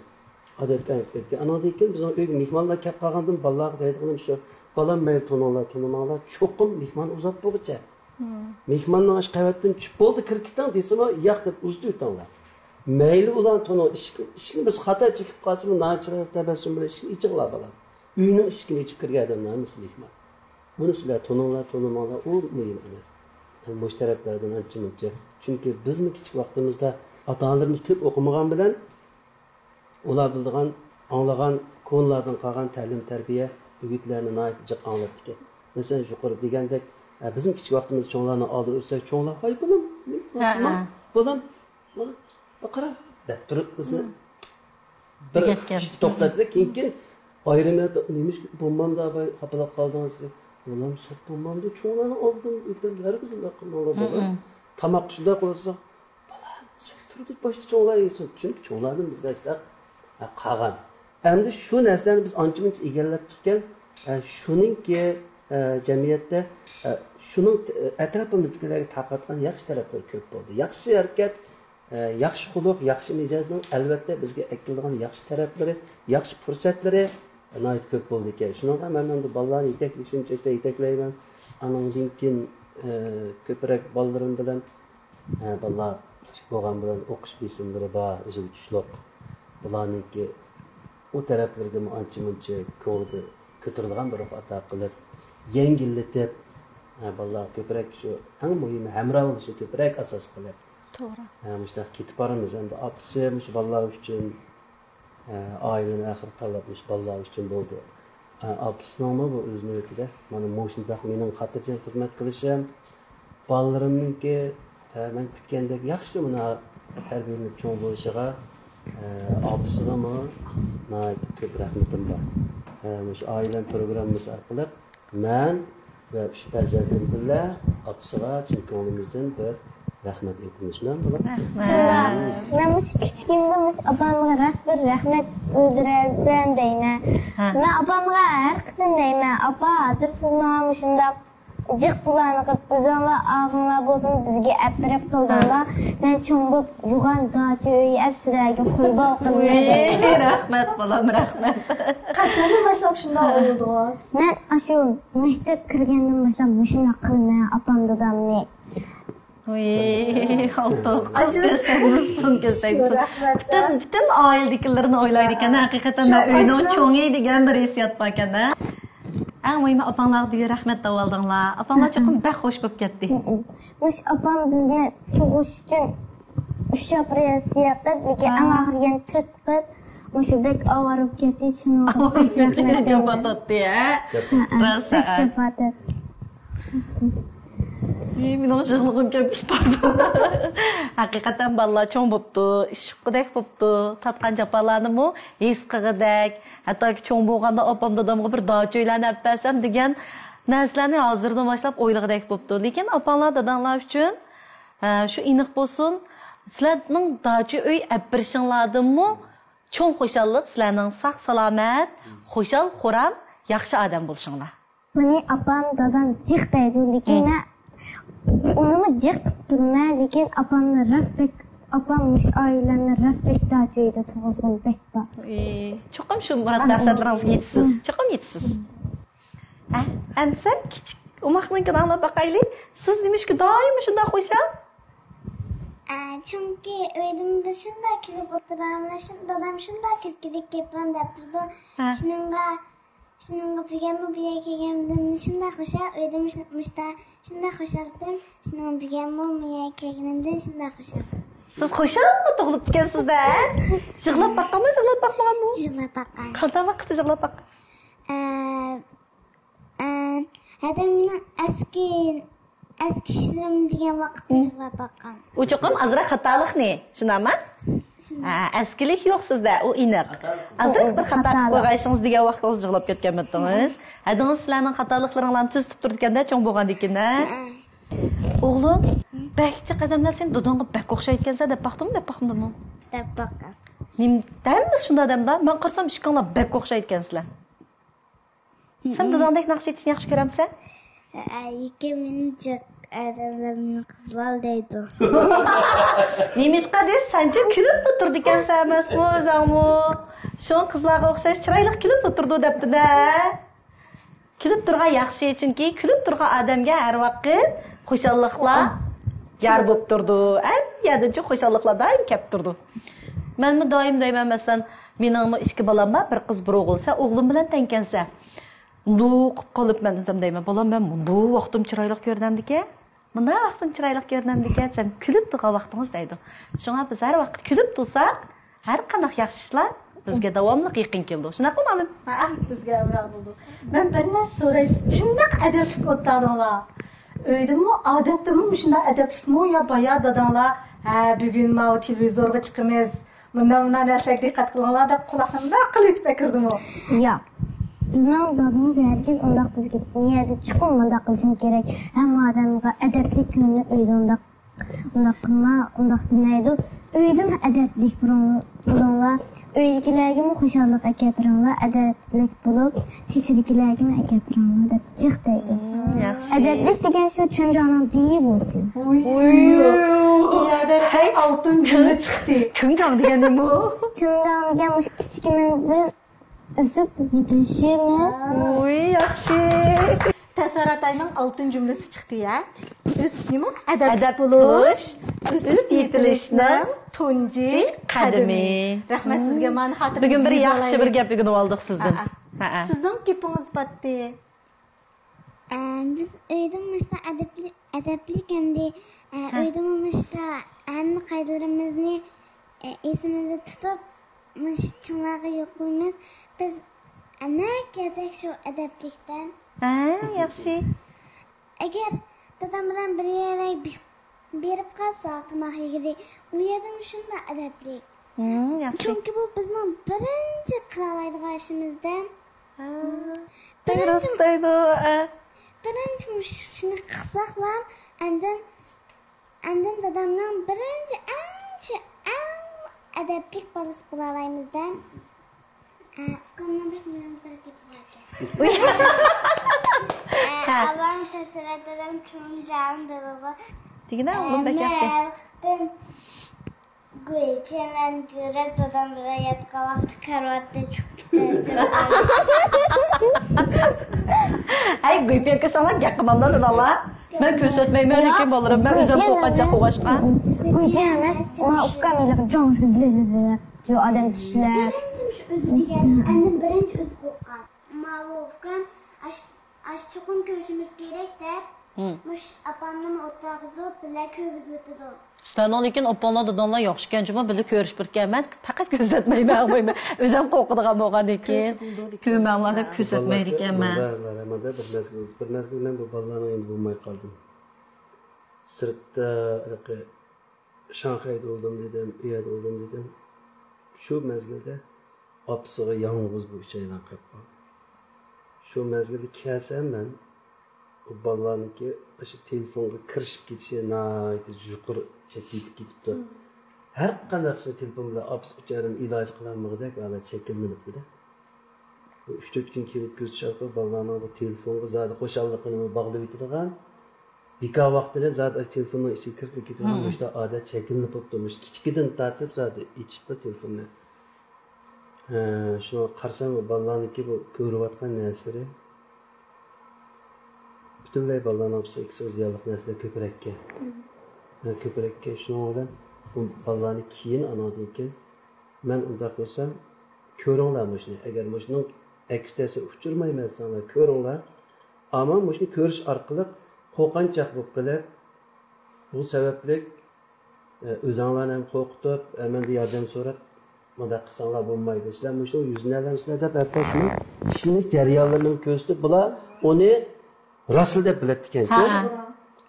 ئادەتكە ئايلىنىپ كەتكەن. ئانىڭدىن كېيىن بىزنىڭ ئۆيگە مېھمانلار كەپ قالغاندىن بالىلارغا دەيدىغىنىم شۇ، بالام، مەيلى تونۇڭلار، تونۇماڭلار، چوقۇم مېھمان ئۇزاپ بولغۇچە. مېھماننىڭ ئاشۇ قەۋەتتىن چۈشۈپ، بولدى، كىرىپ كېتىڭ دېسىمۇ، ياق دەپ ئۇزىتىۋېتىڭلار. مەيلى ئۇلارنى تونۇڭ، ئىشىكنى، ئىشىكنى بىرسى خاتا چېكىپ قالسىمۇ، ناھايىتى چىرايلىق تەبەسسۇم بىلەن ئىشىكنى ئېچىڭلار، بالام. ئۆينىڭ ئىشىكىنى ئېچىپ كىرگەن ئادەم نامۇسى مېھمان. بۇنى سىلەر تونۇڭلار، تونۇماڭلار، ئۇ مۇھىم ئەمەس. مۇشۇ تەرەپلەردىن ئانچە-مۇنچە. چۈنكى بىزمۇ كىچىك ۋاقتىمىزدا ئاتا-ئانىلىرىمىز كۆپ ئوقۇمىغان بىلەن، ئۇلار بىلىدىغان، ئاڭلىغان، كونىلاردىن قالغان تەلىم-تەربىيە، ئۆگۈتلەرنى ناھايىتى جىق ئاڭلاپتىكەن. مەسىلەن، يۇقىرىدا دېگەندەك، ئە، بىزمۇ كىچىك ۋاقتىمىزدا چوڭلارنىڭ ئالدىدا ئۆتسەك، چوڭلار، «ھاي بالام، نېمە قىلىۋاتىسەن، بالام؟» «مانا، قارا» دەپ تۇرۇپ بىزنى بىر ئۆگەتكەن. ئىشتا توختاتتى. كېيىن، كېيىن ئايرىم يەردە، «نېمىشقا بولمامدۇ، ئاباي، خاپىلاپ قالدىڭىز؟» دېسەك، «بالام، سەت بولمامدۇ، چوڭلارنىڭ ئالدىدا ئۆتەمدۇ، ھەرگىز ئۇنداق قىلماڭلار، بالام.» تاماققا شۇنداق قىلسا، «بالام، سەت تۇر» دەپ باشتا چوڭلار يېسۇن. چۈنكى چوڭلاردىن بىزگە ئاشۇنداق، ھە، قالغان. ئەمدى شۇ نەرسىلەرنى بىز ئانچە-مۇنچە ئىگىلەپ چىققان، ھە، شۇنىڭكى، ھە، جەمئىيەتتە، ھە، شۇنىڭ، ھە، ئەتراپىمىزدىكىلەرگە تارقاتقان ياخشى تەرەپلىرى كۆپ بولدى. ياخشى ھەرىكەت، ئە، ياخشى خۇلق، ياخشى مىجەزنىڭ ئەلۋەتتە بىزگە ئەكېلىدىغان ياخشى تەرەپلىرى، ياخشى پۇرسەتلىرى ناھايىتى كۆپ بولىدىكەن. شۇنىڭغا مەن ئەمدى بالىلارنى يېتەكلىشىمچە يېتەكلەيمەن. ئانىڭدىن كېيىن، ئە، كۆپرەك بالىلىرىم بىلەن، ئە، بالىلار كىچىك بولغان بىلەن ئوقۇش بېسىملىرى بار، ئۆزىگە تۇشلۇق. بۇلارنىڭكى ئۇ تەرەپلىرىگىمۇ ئانچە-مۇنچە كۆڭلىدە كۆتۈرىدىغان بىر روھ ئاتا قىلىپ، يەڭگىللىتىپ، ئە، بالىلارغا كۆپرەك شۇ، ئەڭ مۇھىمى ھەمراھ بولۇشنى كۆپرەك ئاساس قىلىپ، توغرا. ھە، مۇشۇنداق كېتىپ بارىمىز. ئەمدى ئاپىسى مۇشۇ بالىلار ئۈچۈن، ھە، ئائىلىنى ئاخىرى تاللاپ مۇشۇ بالىلار ئۈچۈن بولدى. ھە، ئاپىسىنىڭمۇ بۇ ئۆز نۆۋىتىدە مانا مۇشۇنداق مېنىڭ خاتىرجەم خىزمەت قىلىشىم، بالىلىرىمنىڭكى، ھە، مەن كۈتكەندەك ياخشى مۇنا تەربىيەلىنىپ چوڭ بولۇشىغا، ھە، ئاپىسىغىمۇ ناھايىتى كۆپ رەھمىتىم بار. ھە، مۇشۇ ئائىلەم پروگراممىسى ئارقىلىق مەن ۋە ئۈچ پەرزەنتىم بىللە ئاپىسىغا چىن كۆڭلىمىزدىن بىر رەھمەت ئېيتىمىز. شۇنداقمۇ، بالام؟ رەھمەت. مەن مۇشۇ كىچىكىمدە مۇشۇ ئاپامغا راست بىر رەھمەت بىلدۈرەلىسەم دەيمەن. ھە. مەن ئاپامغا ھەر قېتىم دەيمەن، «ئاپا، ھازىر سىز ماڭا مۇشۇنداق جىق پۇللارنى قىلىپ، ئۆزۈڭلار ئاغىڭلار بولسىمۇ بىزگە ئەپ بېرىپ قىلدىڭلار. ھە. مەن چوڭ بولۇپ يوغان داچا ئۆي ئەپ سىلەرگە قوي باۋ قىلىمەن.» ۋىي، رەھمەت، بالام، رەھمەت. قاچاندىن باشلاپ شۇنداق ئويلىدىڭىز؟ مەن ئاشۇ مەكتەپ كىرگەندىن باشلاپ مۇشۇنداق قىلىمەن ئاپام دادامنى. ۋىي، ئالتۇق، قىز كۆز تەگمىسۇن، كۆز تەگمىسۇن. رەھمەت. پۈتۈن، پۈتۈن ئائىلىدىكىلىرنى ئويلايدىكەن، ھەقىقەتەن مەن ئۆينىڭ چوڭى دېگەن بىر ھېسسىيات باركەن، ھە؟ ئەڭ مۇھىمى، ئاپاڭلارغا بۈگۈن رەھمەت دەۋالدىڭلار. ئاپاڭلار چوقۇم بەك خوش بولۇپ كەتتى. مۇشۇ ئاپام بىزنى تۇغۇش ئۈچۈن ئۈچ ئاپرېلسىيە قىلىپ، لېكىن ئەڭ ئاخىرى يەنە تۆت قىلىپ، مۇشۇ بەك ئاۋارە بولۇپ كەتتى، شۇنىڭغا بەك رەھمەت. جاپا تارتتى، ھە؟ ھە، ھە. راست، بەك ھە. جاپا تارتتى. ئى، مېنىڭ يىغلىغۇم كېلىپ كېتىپتۇ. ھەقىقەتەن بالىلار چوڭ بوپتۇ، ئىش ئۇققۇدەك بوپتۇ، تارتقان جاپالارنىمۇ ھېس قىلغۇدەك، ھەتتاكى چوڭ بولغاندا ئاپام دادامغا بىر داچا ئۆيلەرنى ئەپ بەرسەم دېگەن نەرسىلەرنى ھازىردىن باشلاپ ئويلىغۇدەك بوپتۇ. لېكىن ئاپاڭلار، داداڭلار ئۈچۈن، ھە، شۇ ئېنىق بولسۇن، سىلەرنىڭ داچا ئۆي ئەپ بېرىشىڭلاردىنمۇ چوڭ خۇشاللىق سىلەرنىڭ ساق-سالامەت، خۇشال-خۇرام، ياخشى ئادەم بولۇشۇڭلار. بۇنى ئاپام، دادام جىق دەيدۇ، لېكىن مەن ئۇنىمۇ جىق تۇتۇپتۇرمەن، لېكىن ئاپامنى راست بەك، ئاپام مۇشۇ ئائىلەمنى راست بەك داچا ئۆيدە تۇرغۇزغىنى بەك بار. ئى، چوقۇم شۇ مۇراد مەقسەتلىرىڭىزغا يېتىسىز. چوقۇم يېتىسىز. ھە، ئەمسە كىچىك ئوماقنىڭكىنى ئاڭلاپ باقايلى. سىز نېمىشقا دائىم شۇنداق خۇشال؟ ئە، چۈنكى ئۆيدىمۇ بىز شۇنداق كۈلۈپ ئولتۇرامىز، شۇ-، دادام شۇنداق كۈلكىلىك گەپلەرنى دەپ تۇرىدۇ. ھە. شۇنىڭغا، شۇنىڭغا بۈگۈنمۇ بۇ يەرگە كەلگىنىمدىن شۇنداق خۇشال، ئۆيدىمۇ شۇ-، مۇشتا-، شۇنداق خۇشالتىم. شۇنىڭغا بۈگۈنمۇ بۇ يەرگە كەلگىنىمدىن شۇنداق خۇشال. سىز خۇشالمۇ تۇغۇلۇپتىكەنسىز-دە؟ يىغلاپ باققانمۇ، يىغلاپ باقمىغانمۇ؟ يىغلاپ باققان. قانداق ۋاقىتتا يىغلاپ باققان؟ ئە، ئە، ھەدەمنىڭ ئەسكى، ئەسكى ئىشلىرىم دېگەن ۋاقىتتا يىغلاپ باققان. ئۇ چوقۇم ئازراق خاتالىقنى، شۇنداقمۇ؟ شۇنداق. ھە، ئەسكىلىك يوق سىزدە، ئۇ ئېنىق. ئازراق بىر خاتا قىلىپ قويغايسىڭىز دېگەن ۋاقىتتا يىغلاپ كەتكەنمىدىڭىز؟ ھەدىڭىز سىلەرنىڭ خاتالىقلىرىڭلارنى تۈزىتىپ تۇرىدىكەن-دە، چوڭ بولغاندىكىن-دە. ھە. ئوغلۇم، بەك جىق ئادەملەر سېنى داداڭغا بەك ئوخشايدىكەنسەن دەپ باقتىڭمۇ، دەپ باقمىدىڭمۇ؟ دەپ باققان. نېمە، ھەممىسى شۇنداق ئادەمدە. مەن قارىسام ئىككىڭلار بەك ئوخشايدىكەنسىلەر. سەن داداڭدەك ناخشا ئېيتىشنى ياخشى كۆرەمسەن؟ ئە، لېكىن مېنى جىق ئادەملەر مېنى قىزلار دەيدۇ. نېمىشقا دېسە، سەنچە كۈلۈپلا تۇرىدىكەنسەن ئەمەسمۇ ئۆزۈڭمۇ؟ شۇڭا قىزلارغا ئوخشاش چىرايلىق كۈلۈپلا تۇرىدۇ دەپتۇ-دە. كۈلۈپ تۇرغان ياخشى، چۈنكى كۈلۈپ تۇرغان ئادەمگە ھەر ۋاقىت خۇشاللىقلار يار بولۇپ تۇرىدۇ. ھەممە يەردىنچۇ خۇشاللىقلار دائىم كەپ تۇرىدۇ. مەنمۇ دائىم دەيمەن، مەسىلەن، مېنىڭمۇ ئىككى بالام بار، بىر قىز، بىر ئوغۇل. سەن ئوغلۇم بىلەن تەڭكەنسەن. مۇنداق قىلىپ مەن ئۆزۈم دەيمەن، بالام، مەن مۇنداق ۋاقتىم چىرايلىق كۆرۈنەمدىكەن، مۇنداق ۋاقتىم چىرايلىق كۆرۈنەمدىكەن، سەن كۈلۈپ تۇرغان ۋاقتىڭىز دەيدۇ. شۇڭا بىز ھەر ۋاقىت كۈلۈپ تۇرساق، ھەر قانداق ياخشى ئىشلار بىزگە داۋاملىق يېقىن كېلىدۇ. شۇنداقمۇ، مۇئەللىم؟ ھە، بىزگە ھەمراھ بولىدۇ. مەن بىر نەرسە سوراي، سىز شۇنداق ئەدەپلىك ئولتۇرۇڭلار. ئۆيدىمۇ ئادەتتىمۇ مۇشۇنداق ئەدەپلىكمۇ يا بايا داداڭلار، ھە، بۈگۈن ماۋۇ تېلېۋىزورغا چىقىمىز، مۇنداق، مۇنداق نەرسىلەرگە دىققەت قىلىڭلار دەپ قۇلاقنى مىراق قىلىۋېتىپ ئەكىردىمۇ؟ ياق. بىزنىڭ دادىمىز ھەرگىز ئۇنداق بىزگە، نېمە يەردە چوقۇم مۇنداق قىلىشىڭ كېرەك، ھەممە ئادەمگە ئەدەپلىك كۆرۈنۈپ ئۆيدە ئۇنداق ئۇنداق قىلما، ئۇنداق دېمەيدۇ. ئۆيدىمۇ ئەدەپلىك بولۇڭلار. ئۆيدىكىلەرگىمۇ خۇشاللىق ئەكەپ بېرىڭلار، ئەدەپلىك بولۇپ، تېشىدىكىلەرگىمۇ ئەكەپ بېرىڭلار دەپ جىق دەيدۇ. مم، ياخشى. ئەدەپلىك دېگەن شۇ چىڭجاڭنىڭ دېيى بولسۇن. ئۇي، بۇ يەردە ھەي، ئالتۇن جۈملە چىقتى. چىڭجاڭ دېگەن نېمە؟ چىڭجاڭ دېگەن مۇشۇ كىچىكىمىزدىن ئۆسۈپ يېتىلىشىمىز. ئۇي، ياخشى. تەسىر ئاتاينىڭ ئالتۇن جۈملىسى چىقتى، ھە؟ ئۆسۈپ نېمە؟ ئەدەپلىك ئەدەپ بولۇش، بولۇش، ئۆسۈپ ئۆسۈپ يېتىلىشنىڭ يېتىلىشنىڭ تۇنجى تۇنجى قەدىمى. قەدىمى. رەھمەت سىزگە، مانا خاتىرە بۈگۈن بىر ياخشى بىر گەپ ئۆگىنىۋالدۇق سىزدىن. ھە، ھە. ھە، ھە. سىزنىڭ گېپىڭىز پاتتى. ئە، بىز ئۆيدە مۇشۇنداق ئەدەپلىك، ئەدەپلىك ئەمدى، ئە، ھە. ئۆيدىمۇ مۇشۇنداق ھەممە قائىدىلىرىمىزنى، ئە، ئېسىمىزدە تۇتۇپ، مۇشۇ چوڭلارغا يول قويىمىز. بىز، ئە، نەگە كەلسەك شۇ ئەدەپلىكتە. ھە، ياخشى. ئەگەر دادام بىلەن بىر يەرگە بېرىپ قالساق تاماق يېگىلى، ئۇ يەردىمۇ شۇنداق ئەدەپلىك. ھە، ياخشى. چۈنكى بۇ بىزنىڭ بىرىنچى قىلالايدىغان ئىشىمىزدە. ھە. بىرىنچى راست دەيدۇ، ھە. بىرىنچى مۇشۇ ئىشنى قىلساقلا، ئاندىن، ئاندىن دادامنىڭ بىرىنچى، ئەڭ، ئەڭ ئەدەپلىك بالىسى بولالايمىز-دە. ئۇكامنىڭ بەك مۇھىم بىر گېپى باركەن. ھە. ئاۋام تەسىرات دادام چوڭ جان دەيدۇ. دېگىنە، ئوغلۇم بەك ياخشى. گۇيچەن بىلەن جۈرە دادام بىلەن ياتقان ۋاقىتتا كارىۋاتتا چۈشۈپ كېتەتتىم. ھەي، گۇيپىيەكە ساڭا گەپ قىلمامدا داداڭلار. مەن كۆرسەتمەيمەن، لېكىن بالىلىرىم، مەن ئۆزۈم قورققانچاق بولغاچقا. گۇيپىيە ئەمەس، مانا ئۇكام ھېلىقى جوڭ شۇ بىلەن شۇ ئادەم چىشلەپ. بىرىنچى مۇشۇ ئۆزى دېگەن، ئاندىن بىرىنچى ئۆزى قورققان. ماۋۇ ئۇكام ئاش-، ئاشۇ چوقۇم كۆرۈشىمىز كېرەك دەپ، مۇشۇ ئاپامنىمۇ ئولتۇرغۇزۇپ، بىللە كۆرگۈزۈۋېتىدۇ. سىلەرنىڭ لېكىن ئاپاڭلار، داداڭلار ياخشىكەن جۇمۇ، بىللە كۆرۈشۈپ بىركەن. مەن پەقەت كۆرسەتمەيمەن، ئاڭلايمەن. ئۆزۈم قورقىدىغان بولغاندىن كېيىن، كۆرمەڭلار دەپ كۆرسەتمەيدىكەنمەن. بالىلار، بالىلار، بىر مەزگىل، بىر مەزگىل مەن بۇ بالىلارنىڭ يېنىدا بولماي قالدىم. سىرتتا ھېلىقى شاڭخەيدە بولدۇم دېدىم، ئۇ يەردە بولدۇم دېدىم. شۇ مەزگىلدە ئاپىسىغا يالغۇز بۇ ئۈچەيلەن قېلىپ قالدى. شۇ مەزگىلدە كەلسەم مەن، بۇ بالىلارنىڭكى ئاشۇ تېلېفونغا كىرىشىپ كېتىشى ناھايىتى يۇقىرى چەككە يېتىپ كېتىپتۇ. ھەر قانداق ئىشنى تېلېفون بىلەن ئاپىسى ئىچەرىدە ئىلاج قىلالمىغۇدەك ھالەت شەكىللىنىپتۇ-دە. بۇ ئۈچ تۆت كۈن كېلىپ كۆزىتىش ئارقىلىق بالىلارنىڭ بۇ تېلېفونغا زادى خۇشاللىقىنى باغلىۋېتىدىغان، بىكار ۋاقتىنى زادى ئاشۇ تېلېفوننىڭ ئىچىگە كىرىپ كېتىدىغان مۇشۇنداق ئادەت شەكىللىنىپ بوپتۇ. مۇشۇ كىچىكىدىن تارتىپ زادى ئېچىپلا تېلېفوننى. ھە، شۇڭا قارىسام، بۇ بالىلارنىڭكى بۇ كۆرۈۋاتقان نەرسىلىرى پۈتۈنلەي بالىلارنىڭ پسىخىكىسىغا زىيانلىق نەرسىلەر كۆپرەككەن. ھە، كۆپرەككەن. شۇنىڭ بىلەن بۇ بالىلارنى كېيىن ئانىڭدىن كېيىن مەن ئۇنداق بولسام، كۆرۈڭلار مۇشۇنى. ئەگەر مۇشۇنىڭ ئەكس تەسىرى ئۇچرىمايمەن دېسەڭلار، كۆرۈڭلار. ئەمما مۇشۇنى كۆرۈش ئارقىلىق قورقۇنچاق بولۇپ قېلىپ، بۇ سەۋەبلىك، ئە، ئۆزەڭلارنى ھەم قورقۇتۇپ، ئە، مەندىن ياردەم سوراپ، مۇنداق قىلساڭلار بولمايدۇ. سىلەر مۇشۇنىڭ يۈزىنى ئەۋەتمەمسىلەر دەپ، ھەتتا شۇنىڭ ئىشلىنىش جەريانلىرىنى كۆرسىتىپ، بۇلار ئۇنى راستلا دەپ بىلەتتىكەن. ھە.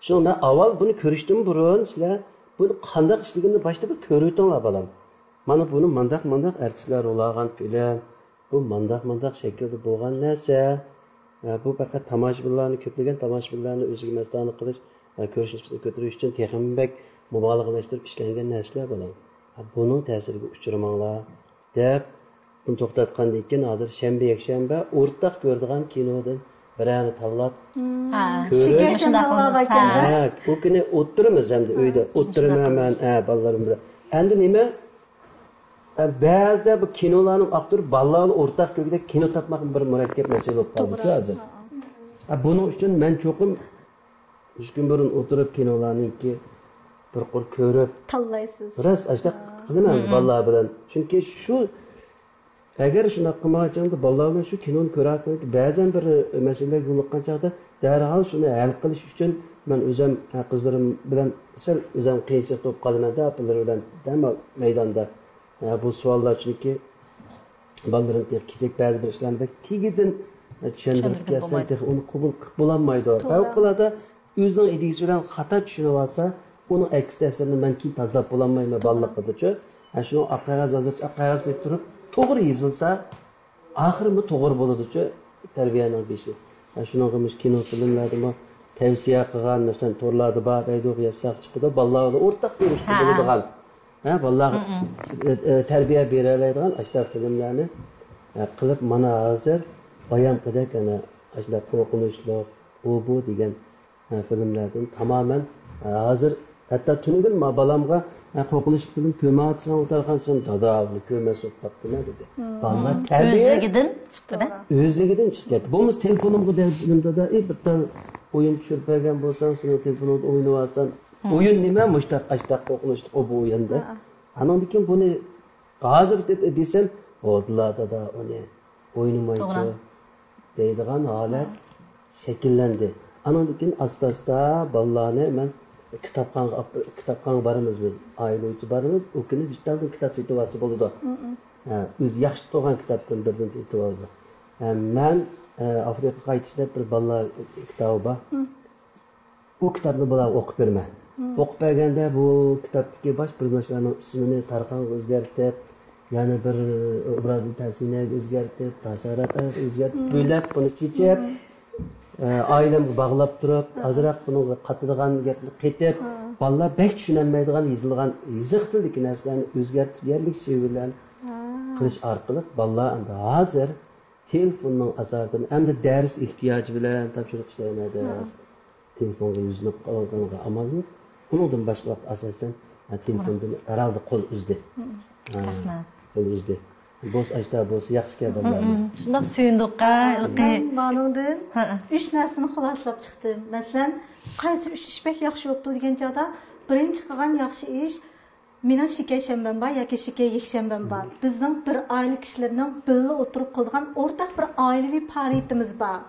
شۇڭا مەن ئاۋۋال بۇنى كۆرۈشتىن بۇرۇن سىلەر بۇنى قانداق ئىشلىگىنىنى باشتا بىر كۆرۈۋېتىڭلار، بالام. مانا بۇنى مانداق، مانداق ئارتىسلار رول ئالغان فىلىم، بۇ مانداق، مانداق شەكىلدە بولغان نەرسە. ئە، بۇ پەقەت تاماشىبىنلارنى، كۆپلىگەن تاماشىبىنلارنى ئۆزىگە مەستانە قىلىش، ئە، كۆرۈش نىسبىتىنى كۆتۈرۈش ئۈچۈن تېخىمۇ بەك مۇبالىغىلەشتۈرۈپ ئىشلەنگەن نەرسىلەر، بالام. ئە، بۇنىڭ تەسىرىگە ئۇچرىماڭلار، دەپ، بۇنى توختاتقاندىن كېيىن، ھازىر شەنبە، يەكشەنبە ئورتاق كۆرىدىغان كىنودىن بىرەرنى تاللاپ ھە، كۆرۈپ، شېكەر شەمبە بار ئىكەن. ھە، ئۇ كۈنى ئولتۇرىمىز ئەمدى ئۆيدە. ھە، ئولتۇرىمەن مەن، ھە، بالىلىرىم بىلەن. ئەمدى نېمە؟ ئە، بەزىدە بۇ كىنولارنىڭ ئاپتورى بالىلار بىلەن ئورتاق كۆرگۈدەك كىنو تاپماق بىر مۇرەككەپ مەسىلە بولۇپ قالدىكۇ ھازىر. ئە، بۇنىڭ ئۈچۈن مەن چوقۇم ئۈچ كۈن بۇرۇن ئولتۇرۇپ كىنولارنىڭكى بىر قۇر كۆرۈپ تاللايسىز. راست، ئاشۇنداق قىلىمەن بالىلار بىلەن. چۈنكى شۇ، ئەگەر شۇنداق قىلمىغان چاغدا بالىلار بىلەن شۇ كىنونى كۆرۈۋاتقاندىن كېيىن بەزەن بىر مەسىلىلەرگە يولۇققان چاغدا دەرھال شۇنى ھەل قىلىش ئۈچۈن مەن ئۆزۈم، ھە، قىزلىرىم بىلەن سەل ئۆزۈم قىيىنچىلىقتا بولۇپ قالىمەن-دە، ئاپىلىرى بىلەن دەل مەيداندا. ھە، بۇ سوئاللار چۈنكى بالىلىرىم تېخى كىچىك، بەزى بىر ئىشلارنى بەك تېگىدىن چۈشەندۈرۈپ چۈشەندۈرگىلى كەلسەم، بولمايدۇ. تېخى ئۇنى قوبۇل قىلىپ بولالمايدۇ. توغرا. پەۋقۇلئاددە ئۆزىنىڭ ئىدىيىسى بىلەن خاتا چۈشىنىۋالسا، ئۇنىڭ ئەكس تەسىرىنى مەن كېيىن تازىلاپ بولالمايمەن، توغرا. بالىلىقىدىچۇ. ھە، شۇنىڭ ئاق قەغەز، ھازىرچە ئاق قەغەز بېرىپ تۇرۇپ، توغرا يېزىلسا، ئاخىرىمۇ توغرا بولىدۇچۇ، تەربىيەنىڭ بېشى. ھە، شۇنىڭغا مۇشۇ كىنو فىلىملەردىمۇ تەۋسىيە قىلغان، مەسىلەن، تورلاردا بار، بەيدۇغا يازساق چىقىدۇ، بالىلار بىلەن ئورتاق كۆرۈشكە ھە. بولىدىغان. ھە، بالىلارغا، مم. ئە، ئە، تەربىيە بېرەلەيدىغان ئاشۇنداق فىلىملەرنى، ئە، قىلىپ، مانا ھازىر بايامقىدەك ئەنە ئاشۇنداق قورقۇنچلۇق، ئۇ بۇ دېگەن، ئە، فىلىملەردىن تامامەن، ئە، ھازىر ھەتتا تۈنۈگۈن ما بالامغا، ئە، قورقۇنچلۇق فىلىم كۆرمەيۋاتىسەن، ئولتۇرغانسەن، دادا، بۇنى كۆرمەس بولۇپ قاپتىمەن دېدى. مم. بالىلار تەربىيە ئۆزلۈكىدىن چىقتىدە. ئۆزلۈكىدىن چىقىپ كەتتى. بولمىسا تېلېفونۇمغا دەيدىم دادا، ئى، بىر تال ئويۇن چۈشۈرۈپ بەرگەن بولساڭ، سېنىڭ تېلېفونۇڭدا ئوينىۋالسام. مم. ئويۇن نېمە؟ مۇشتاق، ئاشتاق قورقۇنچلۇق، ئۇ بۇ ئويۇندا. ھە. ئانىڭدىن كېيىن بۇنى ھازىر دە-، دېسەم، ھودىلا دادا ئۇنى ئوينىمايچۇ توغرا. دەيدىغان ھالەت ھە. شەكىللەندى. ئانىڭدىن كېيىن ئاستا-ئاستا بالىلارنى مەن كىتابخانىغا ئاپ-، كىتابخانىغا بارىمىز بىز. ئائىلە بويىچە بارىمىز. ئۇ كۈنى ۋىجدانىدىن كىتاب سېتىۋالسا بولىدۇ. مم. ھە، ئۆزى ياخشى تۇرغان كىتابتىن بىردىن سېتىۋالىدۇ. ھە، مەن، ئە، ئافرىقىغا قايتىش دەپ بىر بالىلار كىتابى بار. مم. ئۇ كىتابنى بۇلارغا ئوقۇپ بېرىمەن. مم. ئوقۇپ بەرگەندە بۇ كىتابتىكى باش پېرسوناژلارنىڭ ئىسمىنى تارخانغا ئۆزگەرتىپ، يەنە بىر ئوبرازنى تەسۋىرنى ئۆزگەرتىپ، تاساراتلارنى ئۆزگەرتىپ، مم. بۆلەپ، بۇنى چېچىپ، مم. ئە، ئائىلەمگە باغلاپ تۇرۇپ، مم. ئازراق بۇنىڭغا قاتىدىغان گەپنى قېتىپ، مم. بالىلار بەك چۈشىنەلمەيدىغان يېزىلغان يېزىق تىلدىكى نەرسىلەرنى ئۆزگەرتىپ، يەرلىك شېئىرلارنى مم. قىلىش ئارقىلىق بالىلار ئەمدى ھازىر تېلېفوننىڭ ئاسارىتىدىن ئەمدى دەرس ئېھتىياجى بىلەن تاپشۇرۇق ئىشلەيمەن دەپ مم. تېلېفونغا يۈزلىنىپ قالغىنىغا ئامال يوق. ئۇنىڭدىن باشقا ۋاقىت ئاساسەن، ھە، تېلېفوندىن ھەر ھالدا قول ئۈزدى. مم. ھە، رەھمەت. قول ئۈزدى. بولسا ئاشتا بولسا ياخشىكەن، بالىلار. مم. شۇنداق سۆيۈندۇق، ھە، ھېلىقى. مەن مانىڭدىن ھە. ئۈچ نەرسىنى خۇلاسىلاپ چىقتىم. مەسىلەن، قايسى ئۈچ ئىش بەك ياخشى بوپتۇ دېگەن چاغدا، بىرىنچى قىلغان ياخشى ئىش، مېنىڭ شېكەر شەنبەم بار ياكى شېكەر يەكشەنبەم بار. بىزنىڭ بىر ئائىلە كىشىلىرىنىڭ بىللە ئولتۇرۇپ قىلىدىغان ئورتاق بىر ئائىلىۋى پائالىيىتىمىز بار.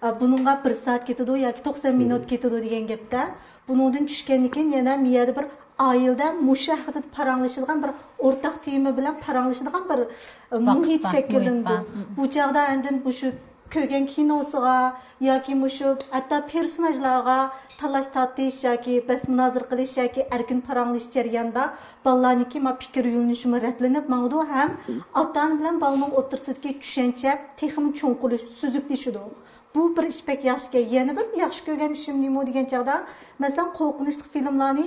ئە، بۇنىڭغا بىر سائەت كېتىدۇ ياكى توقسان مىنۇت كېتىدۇ دېگەن گەپتە. بۇنىڭدىن چۈشكەندىن كېيىن يەنە مۇ يەردە بىر ئائىلىدە مۇشۇ ھەققىدە پاراڭلىشىدىغان بىر ئورتاق تېما بىلەن پاراڭلىشىدىغان بىر، ئە، مۇھىت شەكىللىنىدۇ. بار. بۇ چاغدا ئاندىن مۇشۇ كۆرگەن كىنوسىغا ياكى مۇشۇ ھەتتا پېرسوناژلارغا تالاش-تارتىش ياكى بەس-مۇنازىرە قىلىش ياكى ئەركىن پاراڭلىشىش جەريانىدا بالىلارنىڭكى ما پىكىر يۆنىلىشىمۇ رەتلىنىپ ماڭىدۇ ھەم ئاتا-ئانا بىلەن بالىنىڭ ئوتتۇرىسىدىكى چۈشەنچە تېخىمۇ چوڭقۇرلىشىپ، سۈزۈكلىشىدۇ. بۇ بىر ئىش بەك ياخشىكەن. يەنە بىر ياخشى كۆرگەن ئىشىم نېمە دېگەن چاغدا، مەسىلەن، قورقۇنچلۇق فىلىملارنى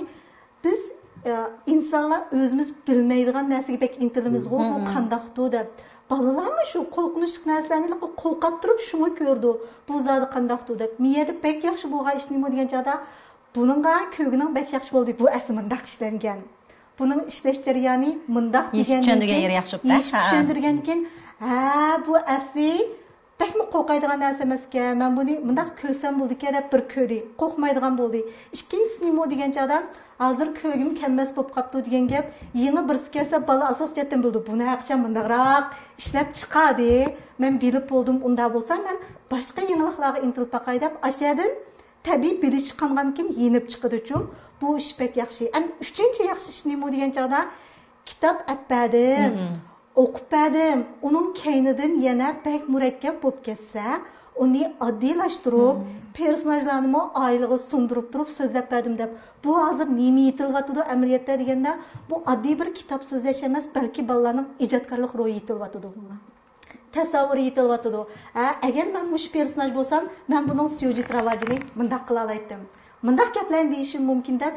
بىز، ئە، ئىنسانلار ئۆزىمىز بىلمەيدىغان نەرسىگە بەك ئىنتىلىمىزغۇ، بۇ مم. قانداقتۇ دەپ. بالىلارمۇ شۇ قورقۇنچلۇق نەرسىلەرنى قورقۇپ تۇرۇپ شۇڭا كۆرىدۇ. بۇ زادى قانداقتۇ دەپ. مۇ يەردە بەك ياخشى بولغان ئىش نېمە دېگەن چاغدا، بۇنىڭغا كۆرگىنىڭ بەك ياخشى بولدى. بۇ ئەسلى مۇنداق ئىشلەنگەن. بۇنىڭ ئىشلەش جەريانى مۇنداق يېشىپ دېگەندىن چۈشەندۈرگەن كېيىن، يېرى ياخشى بوپتۇ. يېشىپ ھە. چۈشەندۈرگەندىن كېيىن، ھە، بۇ ئەسلى بەكمۇ قورقايدىغان نەرسە ئەمەسكەن، مەن بۇنى مۇنداق كۆرسەم بولىدىكەن دەپ بىر كۆردى، قورقمايدىغان بولدى. ئىككىنچىسى نېمە دېگەن چاغدا، ھازىر كۆرگۈم كەلمەس بوپ قاپتۇ دېگەن گەپ، يېڭى بىرسى كەلسە بالا ئاساسىيەتتىن بىلىدۇ، بۇنى ھەقىچان مۇنداقراق ئىشلەپ چىقاردى، مەن بىلىپ بولدۇم، ئۇنداق بولسا مەن باشقا يېڭىلىقلارغا ئىنتىلىپ باقاي دەپ ئاشۇ يەردىن تەبىئىي بىلىش چىققاندىن كېيىن يېنىپ چىقىدۇچۇ، بۇ ئىش بەك ياخشى. ئەمدى ئۈچىنچى ياخشى ئىش نېمە دېگەن چاغدا، كىتاب ئەپ بەردىم، مم. ئوقۇپ بەردىم. ئۇنىڭ كەينىدىن يەنە بەك مۇرەككەپ بولۇپ كەتسە، ئۇنى ئاددىيلاشتۇرۇپ، مم. پېرسوناژلارنىمۇ ئائىلىگە سۇندۇرۇپ تۇرۇپ سۆزلەپ بەردىم دەپ. بۇ ھازىر نېمە يېتىلىۋاتىدۇ ئەمەلىيەتتە دېگەندە، بۇ ئاددىي بىر كىتاب سۆزلەش ئەمەس، بەلكى بالىلارنىڭ ئىجادكارلىق روھى يېتىلىۋاتىدۇ. تەسەۋۋۇرى يېتىلىۋاتىدۇ. ھە، ئەگەر مەن مۇشۇ پېرسوناژ بولسام، مەن بۇنىڭ سيۇژېت راۋاجىنى مۇنداق قىلالايتتىم. مۇنداق گەپلەرنى دېيىشىم مۇمكىن دەپ،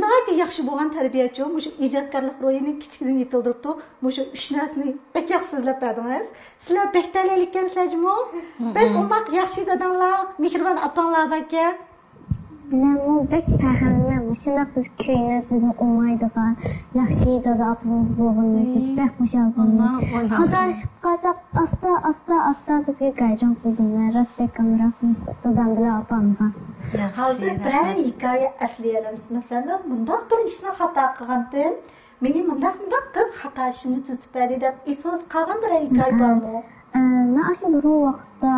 ناھايىتى ياخشى بولغان تەربىيەچۇ، مۇشۇ ئىجادكارلىق روھىنى كىچىكىدىن يېتىلدۈرۈپتۇ. مۇشۇ ئۈچ نەرسىنى بەك ياخشى سۆزلەپ بەردىڭىز. سىلەر بەك تەلەيلىككەنسىلەر جۇمۇ. بەك ئوماق، ياخشى داداڭلار، مېھرىبان ئاپاڭلار باركەن. مەنمۇ بەك پەخىرلىنىمەن، مۇشۇنداق بىز كۆينەك، بىزنى ئۇمايدىغان ياخشى دادا ئاپىمىز بولغىنىمىزدىن بەك خۇشال بولىمەن. خاتالىشىپ قالساق، ئاستا، ئاستا، ئاستا بىزگە گايجۇڭ قىلىدۇ. مەن راست بەك ئامراق دادام بىلەن ئاپامغا. ھازىر بىرەر ھېكايە ئەسلىيەلەمسىز؟ مەسىلەن، مەن مۇنداق بىر ئىشنى خاتا قىلغانتىم، مېنى مۇنداق، مۇنداق قىلىپ خاتا ئىشىمنى تۈزىتىپ بەردى دەپ ئېسىڭىزدە قالغان بىرەر ھېكايە بارمۇ؟ ئە، مەن ئاشۇ بۇرۇنقى ۋاقىتتا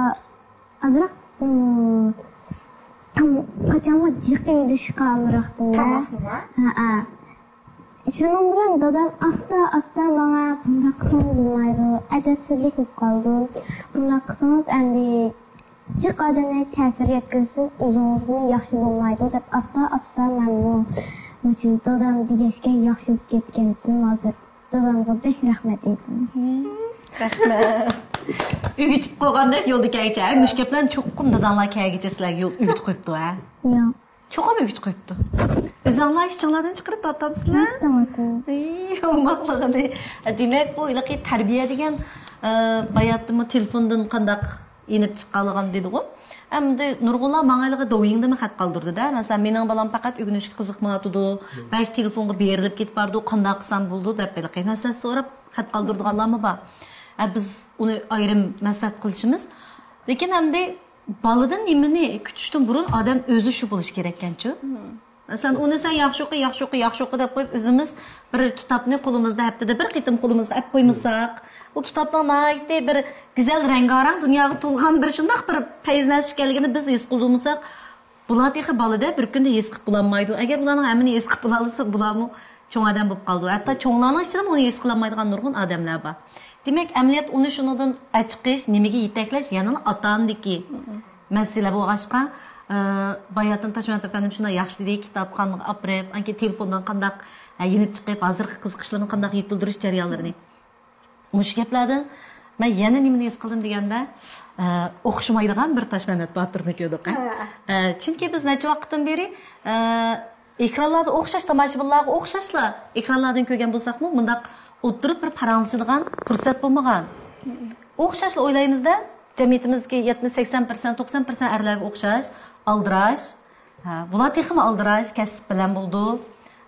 ئازراق، ئىم، تام-، قاچانمۇ جىق يېيىشقا ئامراقتىم. تاماقنىما؟ ھەئە. شۇنىڭ بىلەن دادام ئاستا-ئاستا ماڭا، بۇنداق قىلسىڭىز بولمايدۇ، ئەدەپسىزلىك بولۇپ قالىدۇ، بۇنداق قىلسىڭىز ئەمدى جىق ئادەملەرگە تەسىر يەتكۈزسىڭىز ئۆزىڭىزگىمۇ ياخشى بولمايدۇ دەپ ئاستا-ئاستا مەنمۇ مۇشۇ دادام دېگەچكە ياخشى بولۇپ كەتكەنتىم ھازىر. دادامغا بەك رەھمەت ئېيتىمەن. رەھمەت. ئۆگىتىپ قويغاندەك يولدا كەلگۈچە، ھە؟ مۇشۇ گەپلەرنى چوقۇم داداڭلار كەلگۈچە سىلەرگە يول ئۆگىتىپ قويۇپتۇ، ھە؟ ياق. چوقۇم ئۆگىتىپ قويۇپتۇ. ئۆزۈڭلار ئىچىڭلاردىن چىقىرىپ تارتامسىلەر؟ ئى، ئوماقلىقىنى. دېمەك، بۇ ھېلىقى تەربىيە دېگەن، ئە، باياتتىمۇ تېلېفوندىن قانداق يېنىپ چىققانلىقىنى دېدىغۇ. ئەمدى نۇرغۇنلار ماڭا ھېلىقى دوۋيىڭدىمۇ خەت قالدۇردى-دە. مەسىلەن، مېنىڭ بالام پەقەت ئۆگىنىشكە قىزىقمايۋاتىدۇ. بەك تېلېفونغا بېرىلىپ كېتىپ بارىدۇ. قانداق قىلسام بولىدۇ دەپ ھېلىقى مەسلىھەت سوراپ خەت قالدۇرىدىغانلارمۇ بار. ئە، بىز ئۇنى ئايرىم مەسلىھەت قىلىشىمىز. لېكىن ئەمدى بالىدىن نېمىنى كۈتۈشتىن بۇرۇن ئادەم ئۆزى شۇ بولۇشى كېرەككەنچۇ؟ مەسىلەن، ئۇنى سەن ياخشى ئوقۇ، ياخشى ئوقۇ، ياخشى ئوقۇ دەپ قويۇپ، ئۆزىمىز بىر كىتابنى قولىمىزدا ھەپتىدە بىر قېتىم قولىمىزغا ئەپ قويمىساق، ئۇ كىتابنىڭ ناھايىتى بىر گۈزەل، رەڭگارەڭ دۇنياغا تولغان بىر شۇنداق بىر پەيز نەرسە ئىكەنلىكىنى بىز ھېس قىلدۇرمىساق، بۇلار تېخى بالىدە بىر كۈندە ھېس قىلىپ بولالمايدۇ. ئەگەر بۇلارنىڭ ھەممىنى ھېس قىلىپ بولالىسا، بۇلارمۇ چوڭ ئادەم بولۇپ قالىدۇ. ھەتتا چوڭلارنىڭ ئىچىدىمۇ ئۇنى ھېس قىلالمايدىغان نۇرغۇن ئادەملەر بار. دېمەك، ئەمەلىيەتتە ئۇنى شۇنىڭدىن ئەچىقىش، نېمىگە يېتەكلەش، يەنىلا ئاتا-ئانىدىكى مەسىلە بولغاچقا، ئى، باياتىن تاشمۇرات ئەپەندىم شۇنداق ياخشى دېدى، كىتابخانىغا ئاپىرىپ، ئانكى تېلېفوندىن قانداق، ئە، يېنىپ چىقىپ، ھازىرقى قىزىقىشلىرىنى قانداق يېتىلدۈرۈش جەريانلىرىنى. مۇشۇ گەپلەردىن مەن يەنە نېمىنى ھېس قىلدىم دېگەندە، ئە، ئوخشىمايدىغان بىر تاشمەمەت باتۇرنى كۆردۇق، ئە. ھە. ئە، چۈنكى بىز نەچچە ۋاقىتتىن بېرى، ئە، ئېكرانلاردا ئوخشاش، تاماشىبىنلارغا ئوخشاشلا ئېكرانلاردىن كۆرگەن بولساقمۇ، مۇنداق ئولتۇرۇپ بىر پاراڭلىشىدىغان پۇرسەت بولمىغان. ئوخشاشلا ئويلايمىز-دە، جەمئىيىتىمىزدىكى يەتمىش، سەكسەن پىرسەنت، توقسان پىرسەنت ئەرلەرگە ئوخشاش، ئالدىراش. ھە، بۇلار تېخىمۇ ئالدىراش، كەسىپ بىلەن بولىدۇ.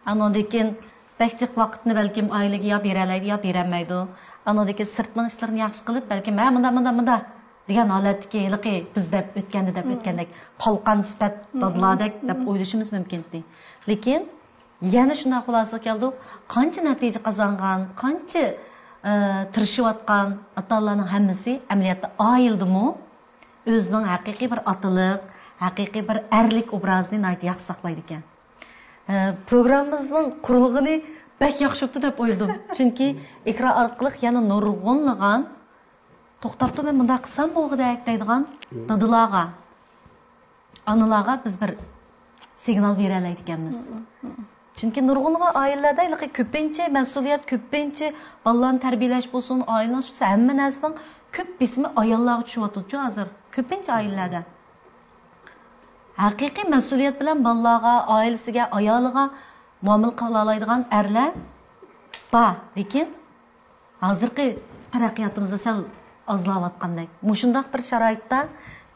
ئانىڭدىن كېيىن بەك جىق ۋاقىتنى بەلكىم ئائىلىگە يا بېرەلەيدۇ، يا بېرەلمەيدۇ. ئانىڭدىن كېيىن سىرتنىڭ ئىشلىرىنى ياخشى قىلىپ، بەلكىم، ھە، مۇنداق، مۇنداق، مۇنداق دېگەن ھالەتتىكى ھېلىقى بىز دەپ ئۆتكەندە، دەپ ئۆتكەندەك قالقان سۈپەت دادىلاردەك دەپ ئويلىشىمىز مۇمكىن ئىدى. لېكىن يەنە شۇنداق خۇلاسىگە كەلدۇق، قانچە نەتىجە قازانغان، قانچە، ئە، تىرىشىۋاتقان ئاتا-ئانىلارنىڭ ھەممىسى ئەمەلىيەتتە ئائىلىدىمۇ ئۆزىنىڭ ھەقىقىي بىر ئاتىلىق، ھەقىقىي بىر ئەرلىك ئوبرازىنى ناھايىتى ياخشى ساقلايدىكەن. ئە، پروگراممىمىزنىڭ قۇرۇلغىنى بەك ياخشى بوپتۇ دەپ ئويلىدىم. چۈنكى ئېكران ئارقىلىق يەنە نۇرغۇنلىغان، توختاپتۇ، مەن مۇنداق قىلسام بولغۇدەك دەيدىغان دادىلارغا، ئانىلارغا بىز بىر سىگنال بېرەلەيدىكەنمىز. چۈنكى نۇرغۇنلىغان ئائىلىلەردە ھېلىقى كۆپىنچە مەسئۇلىيەت، كۆپىنچە بالىلارنى تەربىيەلەش بولسۇن، ئائىلىنىڭ شۇ ھەممە نەرسىنىڭ كۆپ بېسىمى ئاياللارغا چۈشۈۋاتىدۇچۇ ھازىر. كۆپىنچە ئائىلىلەردە. ھەقىقىي مەسئۇلىيەت بىلەن بالىلارغا، ئائىلىسىگە، ئايالىغا مۇئامىلە قىلالايدىغان ئەرلەر بار، لېكىن ھازىرقى تەرەققىياتىمىزدا سەل ئازلاۋاتقاندەك. مۇشۇنداق بىر شارائىتتا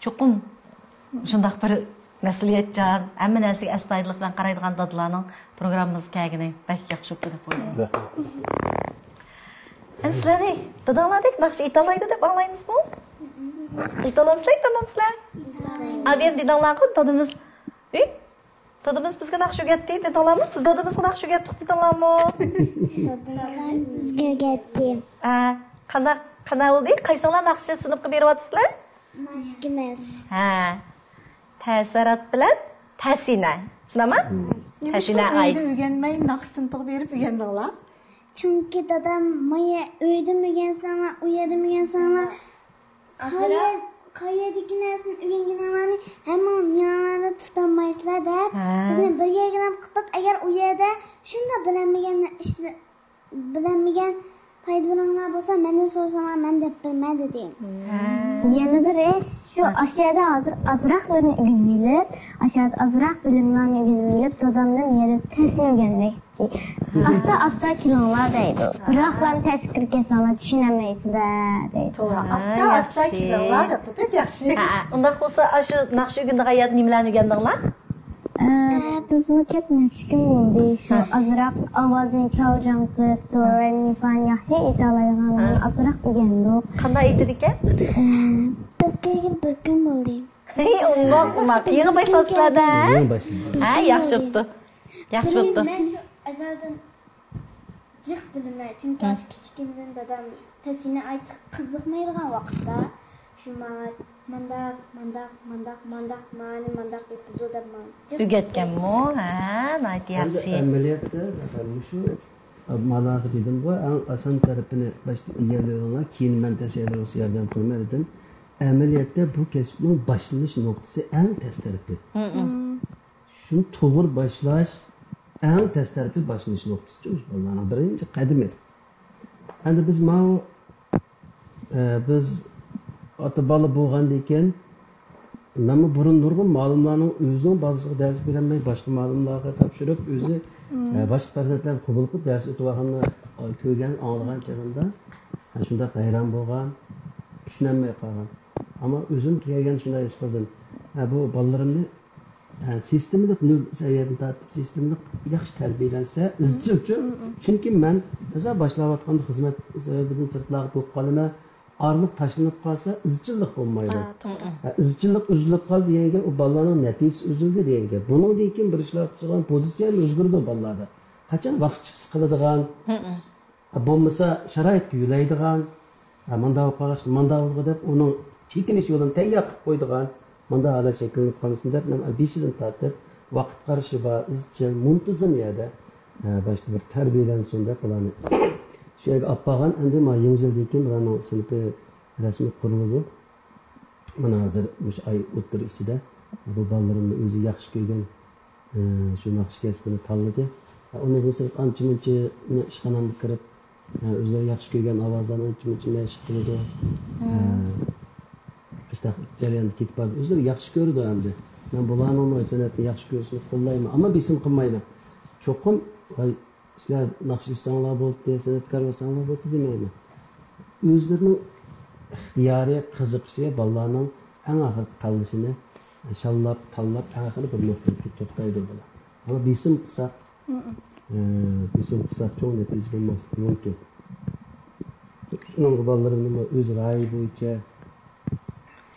چوقۇم مۇشۇنداق بىر مەسئۇلىيەتچان، ھەممە نەرسىگە ئەستايىدىللىق بىلەن قارايدىغان دادىلارنىڭ پروگراممىمىزغا كەلگىنى بەك ياخشى بوپتۇ دەپ ئويلايمەن. ئەمدى سىلەرنى داداڭلاردەك ناخشا ئېيتالايدۇ دەپ ئاڭلايمىزمۇ؟ ئېيتالامسىلەر، ئېيتالامسىلەر؟ ئا، بۇ يەردە داداڭلارغۇ، دادىمىز، ئى، دادىمىز بىزگە ناخشا ئۆگەتتى دېدىڭلارمۇ؟ بىز دادىمىزغا ناخشا ئۆگەتتۇق دېدىڭلارمۇ؟ دادىمىز بىزگە ئۆگەتتى. ئا، قانداق، قانداق بولدى؟ قايسىڭلار ناخشا سىنىپقا بېرىۋاتىسىلەر؟ مانا ئىككىمىز. ھە. تەسىرات بىلەن تەسىنە. شۇنداقمۇ؟ نېمىشقا تەسىنە ئۆيدە ئۆگەنمەي ناخشا سىنىپىغا بېرىپ ئۆگەندىڭلار؟ چۈنكى دادام، مايا ئۆيدىمۇ ئۆگەنسەڭلار، ئۇ يەردىمۇ ئۆگەنسەڭلار، قايەر-، قايەردىكى نەرسىنى ئۆگەنگىنىڭلارنى ھەممىڭلار مېڭەڭلاردا تۇتالمايسىلەر دەپ، ھە، بىزنى بىر يەرگىلا قىلىپ، ئەگەر ئۇ يەردە شۇنداق بىلەلمىگەن ئىشلە-، بىلەلمىگەن پايدىلىرىڭلار بولسا، مەندىن سورىساڭلار، مەن دەپ بېرىمەن، دېدى. ھە. يەنە بىر ئىش، شۇ، ھە، ئاشۇ يەردە ھازىر ئازراقلىرىنى ئۆگىنىۋېلىپ، ئاشۇ يەردە ئازراق بىلىملەرنى ئۆگىنىۋېلىپ، دادامدىن يەنە تېخى ئۆگەندى. ئاستا-ئاستا كېلىڭلار دەيدۇ. بىراقلا تەسكە كىرىپ كەتسەڭلار چۈشىنەلمەيسىلەر دەيدۇ. توغرا، ھە، ئاستا-ئاستا ياخشى. كېلىڭلار دەپتۇ، بەك ياخشى. ھە، ئۇنداق بولسا، ئاشۇ ناخشا ئۆگىنىدىغان يەردە نېمىلەرنى ئۆگەندىڭلار؟ ئە، بىزمۇ كەپ نەچچە كۈن بولدى. شۇ، ھە، ئازراق ئاۋازىنى چاۋجاڭ قىلىپ، دو، رې، مى، فانى ياخشى ئېيتالايدىغانلارنى، ھە، ئازراق ئۆگەندۇق. قانداق ئېيتىدىكەن؟ ئە، بىز كەلگىلى بىر كۈن بولدى. ھەي، ئۇنداقما؟ يېڭى باشلاپسىلەر-دە؟ يېڭى باشلىدى. ھە، ياخشى بوپتۇ. ياخشى بوپتۇ. مەن شۇ ئەزەلدىن جىق بىلىمەن، چۈنكى، ھە، ئاشۇ كىچىكىمدىن دادام تەسىنە ئايتىشقا قىزىقمايدىغان ۋاقىتتا شۇ ماڭا مانداق، مانداق، مانداق، مانداق، مانى مانداق ئېيتىدۇ دەپ ماڭا جىق ئۆگەتكەنمۇ؟ ھە، ناھايىتى ياخشى. ئەمەلىيەتتە مۇشۇ مالاغا دېدىمغۇ، ئەڭ ئاسان تەرىپىنى باشتا ئىگىلىۋېلىڭلار، كېيىن مەن تەسەللى بولسا ياردەم قىلىمەن دېدىم. ئەمەلىيەتتە بۇ كەسىپنىڭ باشلىنىش نۇقتىسى ئەڭ تەس تەرىپى. شۇنى توغرا باشلاش ئەڭ تەس تەرىپى، باشلىنىش نۇقتىسى شۇ بالىلارنىڭ بىرىنچى قەدىمى. ئەمدى بىز ماۋۇ، ئە، بىز ئاتا بالا بولغاندىن كېيىن، مەنمۇ بۇرۇن نۇرغۇن مۇئەللىملەرنىڭ ئۆزىنىڭ بالىسىغا دەرس بېرەلمەي، باشقا مۇئەللىملەرگە تاپشۇرۇپ، ئۆزى، ئە، باشقا پەرزەنتلەرنى قوبۇل قىلىپ دەرس ئۆتۈۋالغاننى، ئە، كۆرگەن، ئاڭلىغان چېغىمدا، ئە، شۇنداق ھەيران بولغان، چۈشىنەلمەي قالغان. ئەمما ئۆزۈم كەلگەندە شۇنداق ھېس قىلدىم. ئە، بۇ بالىلىرىمنى ھە، سىستېمىلىق نۆل سەۋىيەدىن تارتىپ، سىستېمىلىق ياخشى تەربىيەلەنسە، ئىزچىلچۇ. چۈنكى مەن تازا باشلاۋاتقاندا خىزمەت سەۋەبىدىن سىرتلارغا بولۇپ قالىمەن، ئارىلىق تاشلىنىپ قالسا، ئىزچىللىق بولمايدۇ. ھە، توغرا. ھە، ئىزچىللىق ئۈزۈلۈپ قالدى دېگەن گەپ، ئۇ بالىلارنىڭ نەتىجىسى ئۈزۈلدى دېگەن گەپ. بۇنىڭدىن كېيىن بىر ئىشلار قىلىدىغان پوزىتسىيەمۇ ئۆزگىرىدۇ بالىلاردا. قاچان ۋاقىت چىقسا قىلىدىغان، بولمىسا شارائىتقا يۆلەيدىغان، ھە، مانداق بولۇپ قالغاچقا مانداق بولىدىغۇ دەپ ئۇنىڭ چېكىنىش يولىنى تەييار قىلىپ قويىدىغان، مانداق ھالەت شەكىللىنىپ قالمىسۇن دەپ مەن بېشىدىن تارتىپ ۋاقىت قارىشى بار، ئىزچىل، مۇنتىزىم يەردە، ھە، باشتا بىر تەربىيەلەنسۇن دەپ بۇلارنى شۇ يەرگە ئاپ بارغان. ئەمدى مانا يېڭى يىلدىن كېيىن بۇلارنىڭ سىنىپى رەسمىي قۇرۇلىدۇ. مانا ھازىر مۇشۇ ئاي ئوتتۇرا ئىچىدە بۇ بالىلىرىمنى ئۆزى ياخشى كۆرگەن، ئى، شۇ ناخشا كەسپىنى تاللىدى. ئۇنىڭدىن سىرت ئانچە مۇنچە ئىشخانامغا كىرىپ، ئى، ئۆزلىرى ياخشى كۆرگەن ئاۋازلارنى ئانچە مۇنچە مەشىق قىلىدۇ. ئى، ئاشۇنداق جەرياندا كېتىپ بارىدۇ. ئۆزلىرى ياخشى كۆرىدۇ ئەمدى. مەن بۇلارنىڭمۇ سەنئەتنى ياخشى كۆرۈشىنى قوللايمەن. ئەمما بېسىم قىلمايمەن. چوقۇم، ۋاي، سىلەر ناخشا ئېيتساڭلار بولدى، سەنئەتكار بولساڭلار بولدى دېمەيمەن. ئۆزلىرىنىڭ ئىختىيارى، قىزىقىشى، بالىلارنىڭ ئەڭ ئاخىرقى تاللىشىنى شاللاپ، تاللاپ، ئەڭ ئاخىرى بىر نۇقتىدا كېلىپ توختايدۇ بالا. ئەمما بېسىم قىلساق، ئە، بېسىم قىلساق چوڭ نەتىجە بولماسلىقى مۇمكىن. شۇنىڭغا بالىلىرىمنىمۇ ئۆز رايى بويىچە،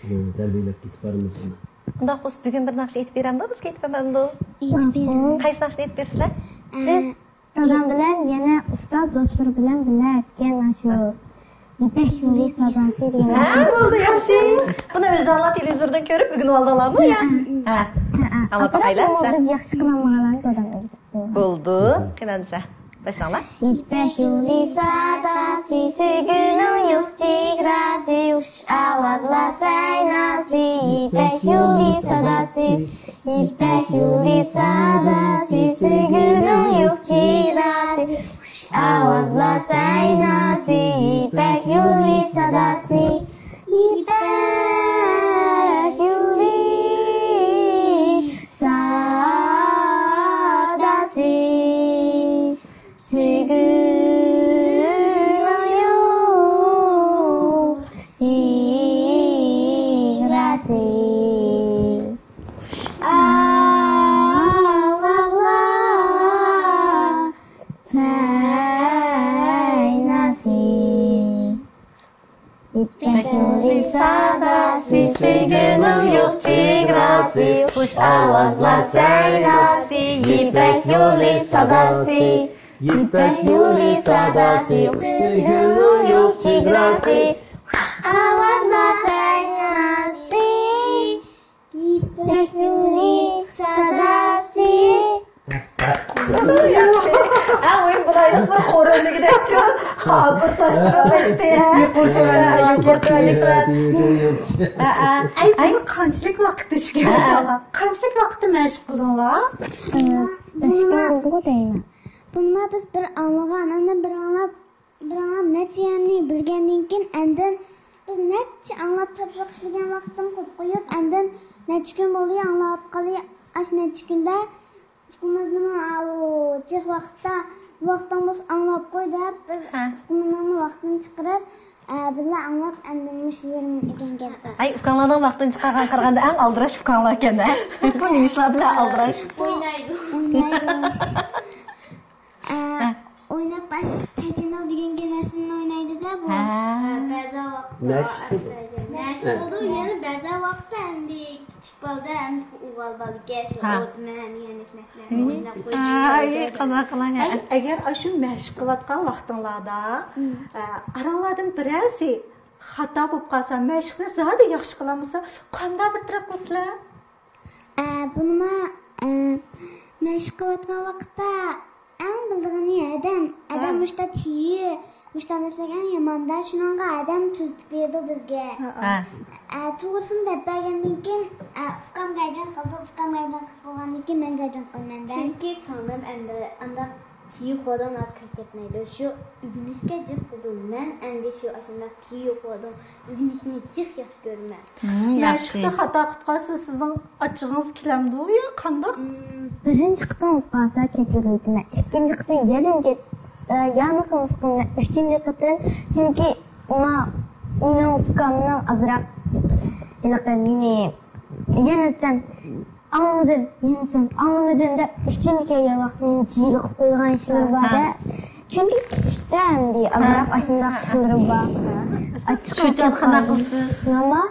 ئە، تەربىيەلەپ كېتىپ بارىمىز ئۇنى. ئۇنداق بولسا بۈگۈن بىر ناخشا ئېيتىپ بېرەمدۇ؟ بىزگە ئېيتىپ بەرمەمدۇ؟ ئېيتىپ بېرىڭ. قايسى ناخشىنى ئېيتىپ بېرىسىلەر؟ ئە، دادام بىلەن يەنە ئۇستاز دوستلىرى بىلەن بىللە ئەتكەن ئاشۇ يىپەك يولى ساداسى دېگەن. ھە، بولدى، ياخشى. بۇنى ئۆزۈڭلار تېلېۋىزوردىن كۆرۈپ ئۆگىنىۋالدىڭلارمۇ يا؟ ھە. ھە. ئاڭلاپ باقايلى. بىز ياخشى قىلالمىغانلارنى دادام ئۆگىتىپتۇ. بولدى، قېنى دېسە. باشلاڭلار. يىپەك يولى ساداسى، سۆيگۈنىڭ يوق چېگراسى، خۇش ئاۋازلار سەيناسى، يىپەك يولى ساداسى. يىپەك يولى ساداسى، سۆيگۈنىڭ يوق چېگراسى، خۇش ئاۋازلار سەيناسى، يىپەك يولى ساداسى. يىپەك يولى ساداسى، سۆيگۈنىڭ يوق چېگراسى. ئاۋازلار سەيناسى. يىپەك يولى ساداسى، سۆيگۈنىڭ يوق چېگراسى، خۇش ئاۋازلار سەيناسى، يىپەك يولى ساداسى. يىپەك يولى ساداسى، سۆيگۈنىڭ يوق چېگراسى، خۇش ئاۋازلار سەيناسى. يىپەك يولى ساداسى. ياخشى. ئەڭ مۇھىم بۇلايلىق بىر خورۇلدىكىدەكچۇ. ھازىر تاشلىۋەتتى. يۇقىرى تۆۋەن، يۇقىرى تۆۋەنلىكلەر. ھە، ھە. ئەي، بۇنى قانچىلىك ۋاقىت ئىشكەن؟ ھە. قانچىلىك ۋاقىتتا مەشىق قىلدىڭلار؟ بۇنىما بۇ دەيمەن. بۇنىما بىز بىر ئاڭلىغان، ئاندىن بىر ئاڭلاپ، بىراڭ نەچچە يەرنى بىلگەندىن كېيىن، ئاندىن بىز نەچچە ئاڭلاپ تاپشۇرۇق ئىشلىگەن ۋاقىتتىن قويۇپ قويۇپ، ئاندىن نەچچە كۈن بولدى ئاڭلاۋاتقىلى، ئاشۇ نەچچە كۈندە ئۇكىمىزنىمۇ ئاۋۇ جىق ۋاقىتتا، ۋاقتىڭ بولسا ئاڭلاپ قوي دەپ، بىز ھە. ئۇكىمىزنىڭمۇ ۋاقتىنى چىقىرىپ، ئە، بىللە ئاڭلاپ، ئەمدى مۇشۇ يېرىنى ئۆگەنگەن. ئەي، ئۇكاڭلارنىڭ ۋاقتىنى چىقارغان قارىغاندا ئەڭ ئالدىراش ئۇكاڭلاركەن ھە؟ بۇ نېمە ئىشلار بىلەن ئالدىراش؟ ئوينايدۇ. ئوينايدۇ. ئە، ھە. ئويناپ باش تەجىنىل دېگەن نەرسىنى ئوينايدۇ-دە بۇ. ھە. بەزى ۋاقىتتا مەشىق قىلىدۇ. مەشىق قىلىدۇ، يەنە بەزى ۋاقىتتا ئەمدى كىچىك بالىدا ئەمدى ئۇ بالىگە شۇ ھە. ئوتمەن، يەنە نەرسىلەرنى ئويناپ قويۇش ئاي، كېرەك. قانداق قىلاي، ھە. ئەي، ئەگەر ئاشۇ مەشىق قىلىۋاتقان ۋاقتىڭلاردا، مم. ئە، ئاراڭلاردىن بىرەرسى خاتا بولۇپ قالسا، مەشىقنى زادى ياخشى قىلالمىسا، قانداق بىر تەرەپ قىلىسىلەر؟ ئە، بۇنىما، ئە، مەشىق قىلىۋاتقان ۋاقىتتا ئەڭ بىلىدىغىنى ھەدەم. ھەدەم مۇشتا تىيى، مۇشتا نەرسىلەر ئەڭ ياماندا، شۇنىڭغا ھەدەم تۈزىتىپ بېرىدۇ بىزگە. ھە. ئە، توغرىسىنى دەپ بەرگەندىن كېيىن، ئە، ئۇكام ھاياجان قىلىدۇ، ئۇكام ھاياجان قىلىپ بولغاندىن كېيىن مەن ھاياجان قىلىمەن دە. چۈنكى سىڭلىم ئەمدى ئانداق تىيى قولىدىن كىرىپ كەتمەيدۇ. شۇ ئۆگىنىشكە جىق قىلدىم. مەن ئەمدى شۇ ئاشۇنداق تىيى قولىدىن ئۆگىنىشنى جىق ياخشى كۆرىمەن. مەشىقتە خاتا قىلىپ قالسا، سىزنىڭ ئاچچىقىڭىز كېلەمدۇ يا قانداق؟ مم، بىرىنچى قېتىم قىلىپ قالسا، كەچۈرۈۋېتىمەن. ئىككىنچى قېتىم يەنە كەت-، ئە، يەنە قىلمىسا قىلىمەن. ئۈچىنچى قېتىم، چۈنكى ما-، مېنىڭ ئۇكامنىڭ ئازراق ھېلىقى مېنى يەنە دېسەم، ئاڭلىمىدىم، يەنە دېسەم، ئاڭلىمىدىم دەپ ئۈچىنچى كەلگەن ۋاقىت مېنى جىلىقىپ قويىدىغان ئىشلىرى بار-دە. چۈنكى كىچىكتە ئەمدى ئازراق ئاشۇنداق ئىشلىرىم بار. ئاچچىق شۇ چاغدا قانداق قىلىسىز؟ ماما،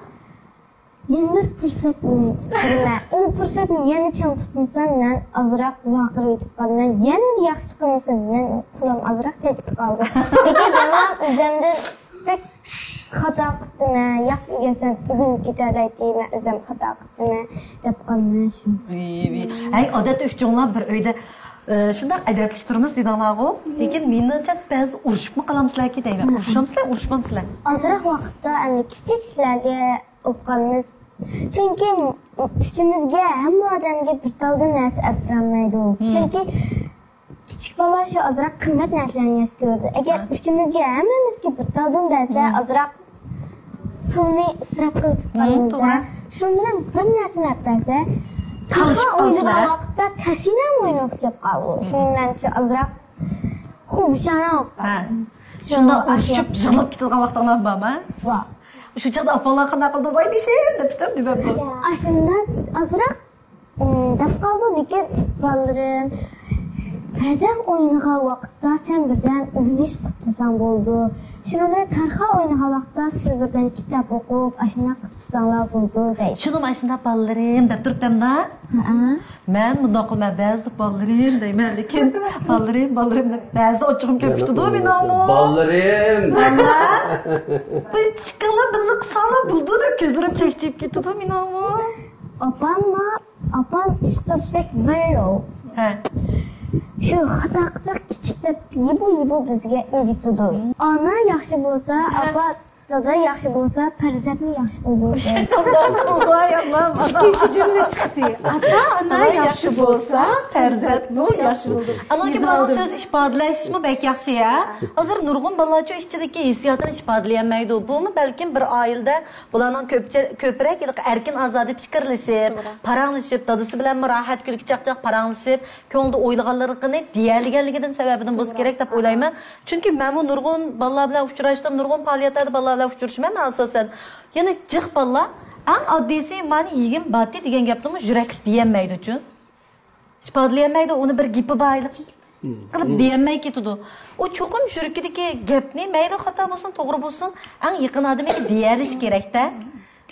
يەنە بىر پۇرسەتنى بېرىمەن. ئۇ پۇرسەتنى يەنە چىڭ تۇتمىسام، مەن ئازراق ۋارقىراپ كېتىپ قالىمەن. يەنە ياخشى قىلمىسام، مەن قولۇم ئازراق تەگكىلى قالدى. لېكىن مەن ئۆزۈمدىن بەك خاتا قىپتىمەن. ياخشى ئۆگەنسەم، ئۆگىنىپ كېتەلەيتتى. مەن ئۆزۈم خاتا قىپتىمەن دەپ قالىمەن شۇ. ۋىي، ۋىي. ھەي، ئادەتتە ئۈچۈڭلار بىر ئۆيدە، ئە، شۇنداق ئەدەپلىك تۇرىمىز دېدىڭلارغۇ. لېكىن مېنىڭچە بەزىدە ئۇرۇشۇپمۇ قالامسىلەركى دەيمەن. ئۇرۇشامسىلەر، ئۇرۇشمامسىلەر؟ ئازراق ۋاقىتتا ئەمدى كىچىك ئىشلارغا ئوقۇغانمىز. چۈنكى ئۈچىمىزگە ھەممە ئادەمگە بىر تالدا نەرسە ئەپ بېرەلمەيدۇ. چۈنكى كىچىك بالىلار شۇ ئازراق قىممەت نەرسىلەرنى ياخشى كۆرىدۇ. ئەگەر ئۈچىمىزگە ھەممىمىزگە بىر تالدىن بەرسە، ئازراق پۇلنى ئىسراپ قىلىپ قالىمىز-دە. شۇنىڭ بىلەن بىر نەرسىنى ئەپ بەرسە، تارخان ئوينىغان ۋاقىتتا تەسۋىنەمۇ ئوينىغۇسى كېلىپ قالىدۇ. شۇنىڭ بىلەن شۇ ئازراق خوبشاڭ. شۇنداق ئۇرۇشۇپ، يىغلاپ كېتىدىغان ۋاقتىڭلار بارمۇ؟ بار. شۇ چاغدا ئاپاڭلار قانداق قىلىدۇ؟ ۋاي بېشىم دەپ تۇرۇپ نېمە قىلىدۇ؟ ئاشۇنداق ئازراق، ئىم، دەپ قالدۇ، لېكىن بالىلىرىم ھەدەم ئوينىغان ۋاقىتتا سەن بىردەم ئۆگىنىش قىلىپ تۇرساڭ بولىدۇ. شۇنىڭ بىلەن تارخان ئوينىغان ۋاقىتتا سىز بىردەم كىتاب ئوقۇپ، ئاشۇنداق قىلىپ تۇرساڭلار بولىدۇ دەيدۇ. شۇنىمۇ ئاشۇنداق بالىلىرىم دەپ تۇرۇپتۇ ئەمدى. ھەئە. مەن مۇنداق قىلىمەن، بەزىدە بالىلىرىم دەيمەن، لېكىن بالىلىرىم، بالىلىرىم دەپ بەزىدە ئاچچىقىم كېلىپ كېتىدۇ مېنىڭمۇ. بالىلىرىم. بالىلار. بىر ئىككىڭلار بىللە قىلساڭلار بولىدۇ دەپ كۆزلىرىم چەكچىيىپ كېتىدۇ مېنىڭمۇ. ئاپاممۇ، ئاپام ئىشقىلىپ بەك بىرلو. ھە. شۇ خاتا قىلساق كىچىك دەپ يىبۇ يىبۇ بىزگە ئۆگىتىدۇ. ئانا ياخشى بولسا، ھە. ئاپا دادا ياخشى بولسا، پەرزەنتمۇ ياخشى بولىدۇ. ئىككىنچى جۈملە چىقتى. ئاتا ئانا ياخشى بولسا، پەرزەنتمۇ ياخشى بولىدۇ. ئانىڭكى بۇنىڭ سۆز ئىپادىلەشمۇ بەك ياخشى يا. ھازىر نۇرغۇن بالىلارچۇ ئىچىدىكى ھېسسىياتىنى ئىپادىلىيەلمەيدۇ. بۇمۇ بەلكىم بىر ئائىلىدە بۇلارنىڭ كۆپچە-، كۆپرەك ھېلىقى ئەركىن ئازادە پىكىرلىشىپ، پاراڭلىشىپ، دادىسى بىلەنمۇ راھەت كۈلكە چاقچاق پاراڭلىشىپ، كۆڭلىدە ئويلىغانلىرىنى دېيەلىگەنلىكىدىن سەۋەبىدىن بولسا كېرەك دەپ ئويلايمەن. چۈنكى مەنمۇ نۇرغۇن بالىلار بىلەن ئۇچراشتىم، نۇرغۇن پائالىيەتلەردە بالىلار بىلەن ئۇچرىشىمەن مەن ئاساسەن. يەنى جىق بالىلار، ئەڭ ئاددىيسى مانا يېگىم باتتى دېگەن گەپنىمۇ يۈرەكلىك دېيەلمەيدۇچۇ. ئىپادىلىيەلمەيدۇ، ئۇنى بىر گېپى بار قىلىپ دېيەلمەي كېتىدۇ. ئۇ چوقۇم يۈرىكىدىكى گەپنى، مەيلى خاتا بولسۇن، توغرا بولسۇن، ئەڭ يېقىن ئادىمىگە دېيەلىشى كېرەكتە.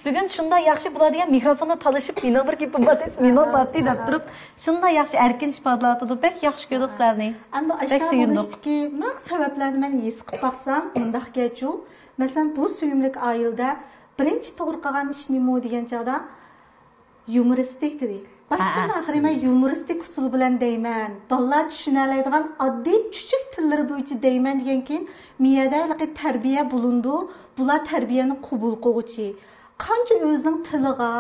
بۈگۈن شۇنداق ياخشى بۇلار دېگەن مىكروفوندا تالىشىپ، مېنىڭ بىر گېپىم بار دەپ، مېنىڭ باتتى دەپ تۇرۇپ، شۇنداق ياخشى ئەركىن ئىپادىلەۋاتىدۇ. بەك ياخشى كۆردۇق سىلەرنى. ئەمدى بەك ئاشۇنداق سۆيۈندۇق. بولۇشتىكى نەق سەۋەبلەرنى مەن ھېس قىلىپ باقسام، مۇنداقكەنچۇ. مەسىلەن، بۇ سۆيۈملۈك ئائىلىدە بىرىنچى توغرا قىلغان ئىش نېمە دېگەن چاغدا، يۇمۇرىستىك دېدى. باشتىن ھەئە. ئاخىرى مەن يۇمۇرىستىك ئۇسۇل بىلەن دەيمەن. بالىلار چۈشىنەلەيدىغان ئاددىي چۈچۈك تىللىرى بويىچە دەيمەن دېگەن كېيىن، مىيەدە ھېلىقى تەربىيە بولۇنىدۇ. بۇلار تەربىيەنى قوبۇل قىلغۇچى. قانچە ئۆزىنىڭ تىلىغا،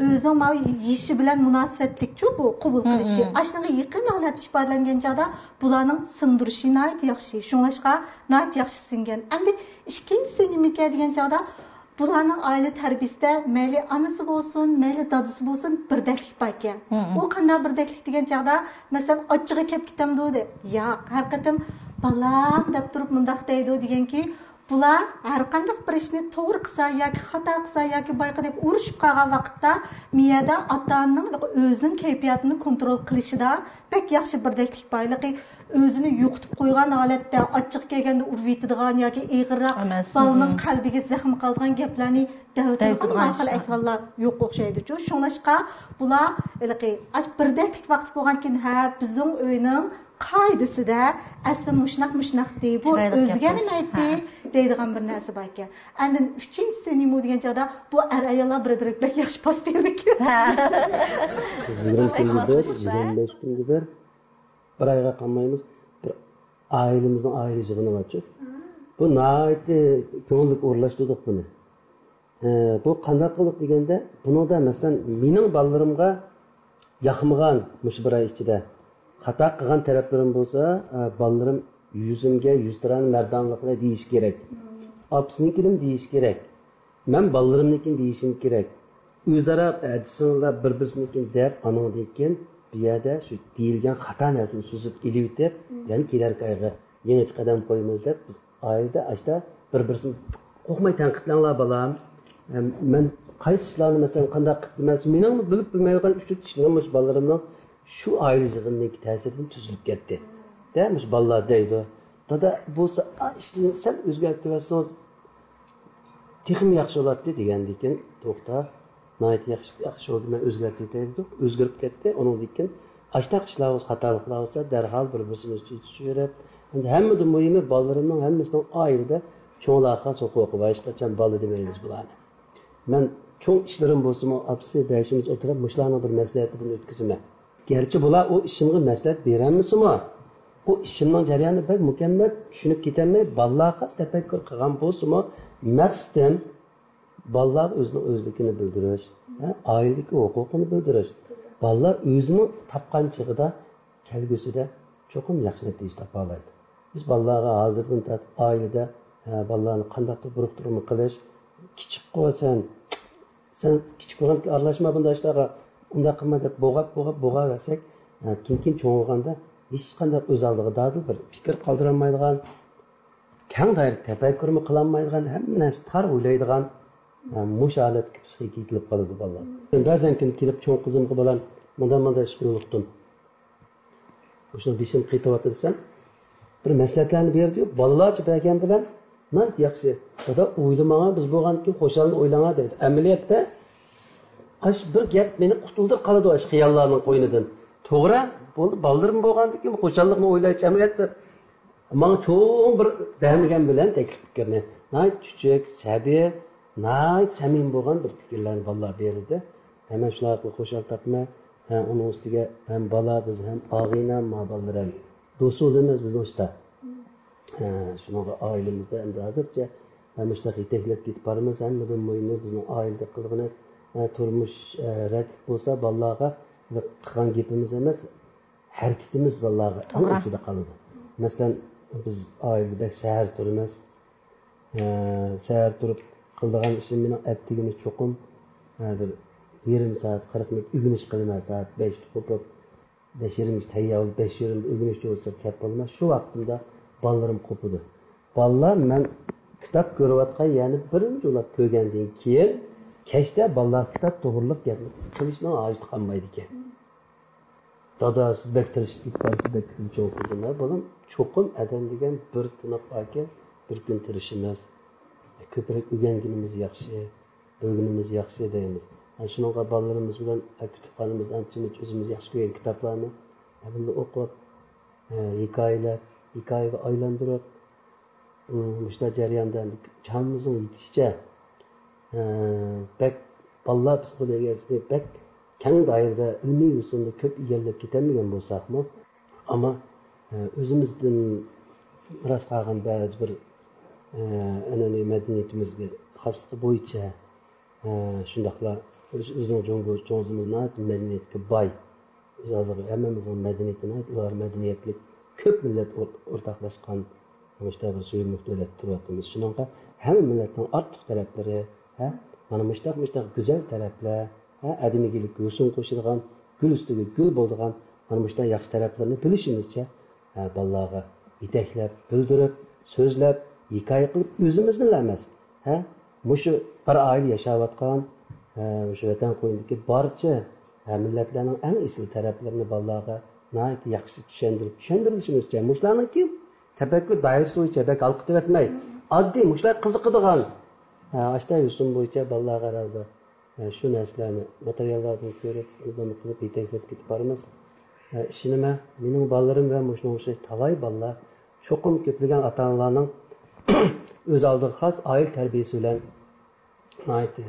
ئۆزىنىڭ ماۋۇ يېشى بىلەن مۇناسىۋەتلىكچۇ بۇ قوبۇل قىلىشى. ئاشۇنىڭغا يېقىن ھالەتتە ئىپادىلەنگەن چاغدا بۇلارنىڭ سىڭدۈرۈشى ناھايىتى ياخشى. شۇڭلاشقا ناھايىتى ياخشى سىڭگەن. ئەمدى ئىككىنچىسى نېمىكەن دېگەن چاغدا، بۇلارنىڭ ئائىلە تەربىيىسىدە مەيلى ئانىسى بولسۇن، مەيلى دادىسى بولسۇن، بىردەكلىك باركەن. ئۇ قانداق بىردەكلىك دېگەن چاغدا، مەسىلەن، ئاچچىقى كەپ كېتەمدۇ دەپ، ياق، ھەر قېتىم بالام دەپ تۇرۇپ مۇنداق دەيدۇ دېگەنكى، بۇلار ھەر قانداق بىر ئىشنى توغرا قىلسا ياكى خاتا قىلسا ياكى بايىقىدەك ئۇرۇشۇپ قالغان ۋاقىتتا، مىيەدە ئاتا-ئانىنىڭ ئۆزىنىڭ كەيپىياتىنى كونترول قىلىشىدا بەك ياخشى بىردەكلىك بارلىقى، ئۆزىنى يوقىتىپ قويغان ھالەتتە ئاچچىقى كەلگەندە ئۇرۇۋېتىدىغان ياكى ئېغىرراق بالىنىڭ قەلبىگە زەخىم قالىدىغان گەپلەرنى دەۋېتىدىغان ماقۇل ئەھۋاللار يوق ئوخشايدۇچۇ. شۇڭلاشقا بۇلار ھېلىقى ئاش بىردەكلىك ۋاقتى بولغاندىكىن، ھە، بىزنىڭ ئۆينىڭ قائىدىسىدە ئەسلى مۇشۇناق مۇشۇناق دېدى، بۇ ئۆزگەرمەيتتى دەيدىغان بىر نەرسە باركەن. ئاندىن ئۈچىنچىسى نېمە دېگەن چاغدا، بۇ ئەر-ئاياللار بىر-بىرىگە بەك ياخشى پاس بېرىدىكەن. يىگىرمە كۈنگە بىر، يىگىرمە بەش كۈنگە بىر، بىر ئايغا قالمايمىز. ئائىلىمىزنىڭ ئائىلە يىغىنى بارچۇ. بۇ ناھايىتى كۆڭۈللۈك ئورۇنلاشتۇردۇق بۇنى. ئە، بۇ قانداق قىلدۇق دېگەندە، بۇنىڭدا مەسىلەن مېنىڭ بالىلىرىمغا ياقمىغان مۇشۇ بىر ئاي ئىچىدە خاتا قىلغان تەرەپلىرىم بولسا، ئە، بالىلىرىم يۈزۈمگە يۈزتۇرانە مەردانلىقىنى دېيىشى كېرەك. ئاپىسىنىڭكىنىمۇ دېيىشى كېرەك. مەن بالىلىرىمنىڭكىنى دېيىشىم كېرەك. ئۆزئارا ھەدىسىڭلار بىر-بىرسىنىڭكىنى دەپ، ئانىڭدىن كېيىن بۇ يەردە شۇ دېيىلگەن خاتا نەرسىنى سۈزۈپ ئېلىۋېتىپ، يەنە كېلەر ئايغا يېڭىچە قەدەم قويىمىز دەپ، بىز ئائىلىدە ئاشتا بىر-بىرسىنى قورقماي تەنقىدلەڭلار، بالام. مەن قايسى ئىشلارنى، مەسىلەن، قانداق قىپتىمەن، مېنىڭمۇ بىلىپ بىلمەيدىغان ئۈچ تۆت ئىشنى مۇشۇ بالىلىرىمنىڭ شۇ ئائىلە يىغىنىنىڭكى تەسىرىدىن تۈزۈلۈپ كەتتى. دە، مۇشۇ بالىلار دەيدۇ. دادا، بولسا، ئا، ئىشنى سەل ئۆزگەرتىۋەتسىڭىز، تېخىمۇ ياخشى بولاتتى دېگەندىن كېيىن، توختا، ناھايىتى ياخشى، ياخشى بولدى، مەن ئۆزگەرتىۋېتەي دېدۇق. ئۆزگىرىپ كەتتى. ئۇنىڭدىن كېيىن ئاشتاق ئىشلار بولسا، خاتالىقلار بولسا، دەرھال بىر-بىرسىمىزنى تۈزىتىۋېرىپ، ئەمدى ھەممىدىن مۇھىمى، بالىلىرىمنىڭ ھەممىسىنىڭ ئائىلىدە چوڭلارغا خاس ھوقۇقى بار. ھېچقاچان بالا دېمەيمىز بۇلارنى. مەن چوڭ ئىشلىرىم بولسىمۇ، ئاپىسى بەشىمىز ئولتۇرۇپ، مۇشۇلارنىڭ بىر مەسلىھەتىدىن ئۆتكۈزىمەن. گەرچە بۇلار ئۇ ئىشىمغا مەسلىھەت بېرەلمىسىمۇ، ئۇ ئىشىمنىڭ جەريانىنى بەك مۇكەممەل چۈشىنىپ كېتەلمەي، بالىلارغا خاس تەپەككۇر قىلغان بولسىمۇ، مەقسىتىم بالىلارغا ئۆزىنىڭ ئۆزلۈكىنى بىلدۈرۈش، ھە، ئائىلىدىكى ھوقۇقىنى بىلدۈرۈش. بالىلار ئۆزىنىڭ تاپقان چېغىدا، كەلگۈسىدە چوقۇم ياخشى نەتىجە تاپالايدۇ. بىز بالىلارغا ھازىردىن تارتىپ ئائىلىدە، ھە، بالىلارنى قانداقتۇر بۇرۇقتۇرما قىلىش، كىچىك قوي سەن، سەن كىچىك بولغاندىكىن ئارىلاشما بۇنداق ئىشلارغا، ئۇنداق قىلما دەپ بوغاپ، بوغاپ، بوغاۋەرسەك، ھە، كېيىن، كېيىن چوڭ بولغاندا ھېچقانداق ئۆز ئالدىغا دادىل بىر پىكىر قالدۇرالمايدىغان، كەڭ دائىرىدە تەپەككۇرمۇ قىلالمايدىغان، ھەممە نەرسە تار ئويلايدىغان، ھە، مۇشۇ ھالەتكە پسىخىكا كېلىپ قالىدۇ بالىلار. بەزەن كۈن كېلىپ چوڭ قىزىمغا بالام، مۇنداق، مۇنداق ئىشقا يولۇقتۇم. مۇشۇنىڭ بېشىم قېتىۋاتىدۇ دېسەم، بىر مەسلىھەتلەرنى بېرىدۇ. بالىلارچە بەرگەن بىلەن ناھايىتى ياخشى. دادا، ئويلىماڭا، بىز بولغاندىكىن خۇشالنى ئويلاڭا دەيدۇ. ئەمەلىيەتتە ئاش بىر گەپ مېنى قۇتۇلدۇرۇپ قالىدۇ ئاشۇ خىياللارنىڭ قوينىدىن. توغرا، بولدى، بالىلىرىم بولغاندىكىن خۇشاللىقنى ئويلايچە. ئەمەلىيەتتە ماڭا چوڭ بىر بەرمىگەن بىلەن تەكلىپ پىكىرنى. ناھايىتى چۈچۈك، سەبىي، ناھايىتى سەمىمىي بولغان بىر پىكىرلەرنى بالىلار بېرىدۇ. ھەممە شۇلارغا خۇشال تاپىمەن. ھە، ئۇنىڭ ئۈستىگە ھەم بالا بىز، ھەم ئاغىنەم، ما بالىلار ھەم دوست بولىمىز بىز ئۇستا. ھە، شۇنىڭغا ئائىلىمىزدە ئەمدى ھازىرچە ھە، مۇشۇنداق يېتەكلەپ كېتىپ بارىمىز. ھەممىدىن مۇھىمى بىزنىڭ ئائىلىدە قىلغىنى، ھە، تۇرمۇش، ھە، رەتلىك بولسا بالىلارغا قىلغان گېپىمىز ئەمەس، ھەرىكىتىمىز بالىلارغا ئەڭ توغرا. ئېسىدە قالىدۇ. مەسىلەن، بىز ئائىلىدە بەك سەھەر تۇرىمىز. ھە، سەھەر تۇرۇپ قىلىدىغان ئىشىم مېنىڭ ئەتىگىنى چوقۇم، ھە، بىر يېرىم سائەت، قىرىق مىنۇت ئۆگىنىش قىلىمەن. سائەت بەشتە قوپۇپ، بەش يېرىمگىچە تەييار بولۇپ، بەش يېرىمدە ئۆگىنىشكە بولسا كەپ بولىمەن. شۇ ۋاقتىمدا بالىلىرىم قوپىدۇ. بالىلار مەن كىتاب كۆرۈۋاتقان يەرنى بىرىنچى ئۇلاپ كۆرگەندىن كېيىن، كەچتە بالىلار كىتاب توغرىلىق گەپنى قىلىشنىڭ ھاجىتى قالمايدىكەن. دادا، سىز بەك تىرىشىپ كېتىپ بارسىز، بەك كۆڭۈل چوڭ قىلدىم. ھە، بالام، چوقۇم ئادەم دېگەن بىر تىنىق باركەن، بىر كۈن تىرىشىمىز. كۆپرەك ئۆگەنگىنىمىز ياخشى، بىلگىنىمىز ياخشى دەيمىز. ھە، شۇنىڭغا بالىلىرىمىز بىلەن، ھە، كۇتۇپخانىمىزدا ئانچە-مۇنچە ئۆزىمىز ياخشى كۆرگەن كىتابلارنى، ھە، بىللە ئوقۇپ، ھە، ھېكايىلەپ، ھېكايىگە ئايلاندۇرۇپ، ئۇم، مۇشۇنداق جەرياندا چاغىمىزنىڭ يېتىشىچە، ھە، بەك بالىلار پسىخولوگىيەسىنى بەك كەڭ دائىرىدە ئىلمىي يوسۇندا كۆپ ئىگىلەپ كېتەلمىگەن بولساقمۇ، ئەمما، ئە، ئۆزىمىزدىن مىراس قالغان بەزى بىر، ئە، ئەنئەنىۋى مەدەنىيىتىمىزگە خاسلىقى بويىچە، ئە، شۇنداقلا ئۆز-، ئۆزىنىڭ جۇڭگو، جۇڭگومىز ناھايىتى مەدەنىيەتكە باي. ئۆز ئالدىغا ھەممىمىزنىڭ مەدەنىيىتى ناھايىتى ئىلغار مەدەنىيەتلىك، كۆپ مىللەت ئور-، ئورتاقلاشقان مۇشۇنداق بىر سۆيۈملۈك دۆلەتتە تۇرۇۋاتىمىز. شۇنىڭغا ھەممە مىللەتنىڭ ئارتۇق تەرەپلىرى، ھە، مانا مۇشۇنداق، مۇشۇنداق گۈزەل تەرەپلەر، ھە، ئادەم ئىگىلىككە ھۆسن قوشىدىغان، گۈل ئۈستىگە گۈل بولىدىغان، مانا مۇشۇنداق ياخشى تەرەپلىرىنى بىلىشىمىزچە، ھە، بالىلارغا يېتەكلەپ، بىلدۈرۈپ، سۆزلەپ، ھېكايە قىلىپ، ئۆزىمىزنىلا ئەمەس، ھە، مۇشۇ بىر ئائىلە ياشاۋاتقان، ھە، مۇشۇ ۋەتەن قوينىدىكى بارچە، ھە، مىللەتلەرنىڭ ئەڭ ئېسىل تەرەپلىرىنى بالىلارغا ناھايىتى ياخشى چۈشەندۈرۈپ، چۈشەندۈرۈلۈشىمىزچە، مۇشۇلارنىڭكى تەپەككۇر دائىرىسى بويىچە بەك ھالقىتىۋەتمەي، ئاددىي مۇشۇلار قىزىقىدىغان، ھە، ئاشتا يوسۇن بويىچە بالىلارغا ھەرھالدا، ھە، شۇ نەرسىلەرنى ماتېرىياللاردىن كۆرۈپ، ئىلگىرى قىلىپ يېتەكلەپ كېتىپ بارىمىز. ھە، ئىشىنىمەن، مېنىڭ بالىلىرىم ۋە مۇشۇنىڭغا ئوخشاش تالاي بالىلار، چوقۇم كۆپلىگەن ئاتا-ئانىلارنىڭ ئۆز ئالدىغا خاس ئائىلە تەربىيەسى بىلەن ناھايىتى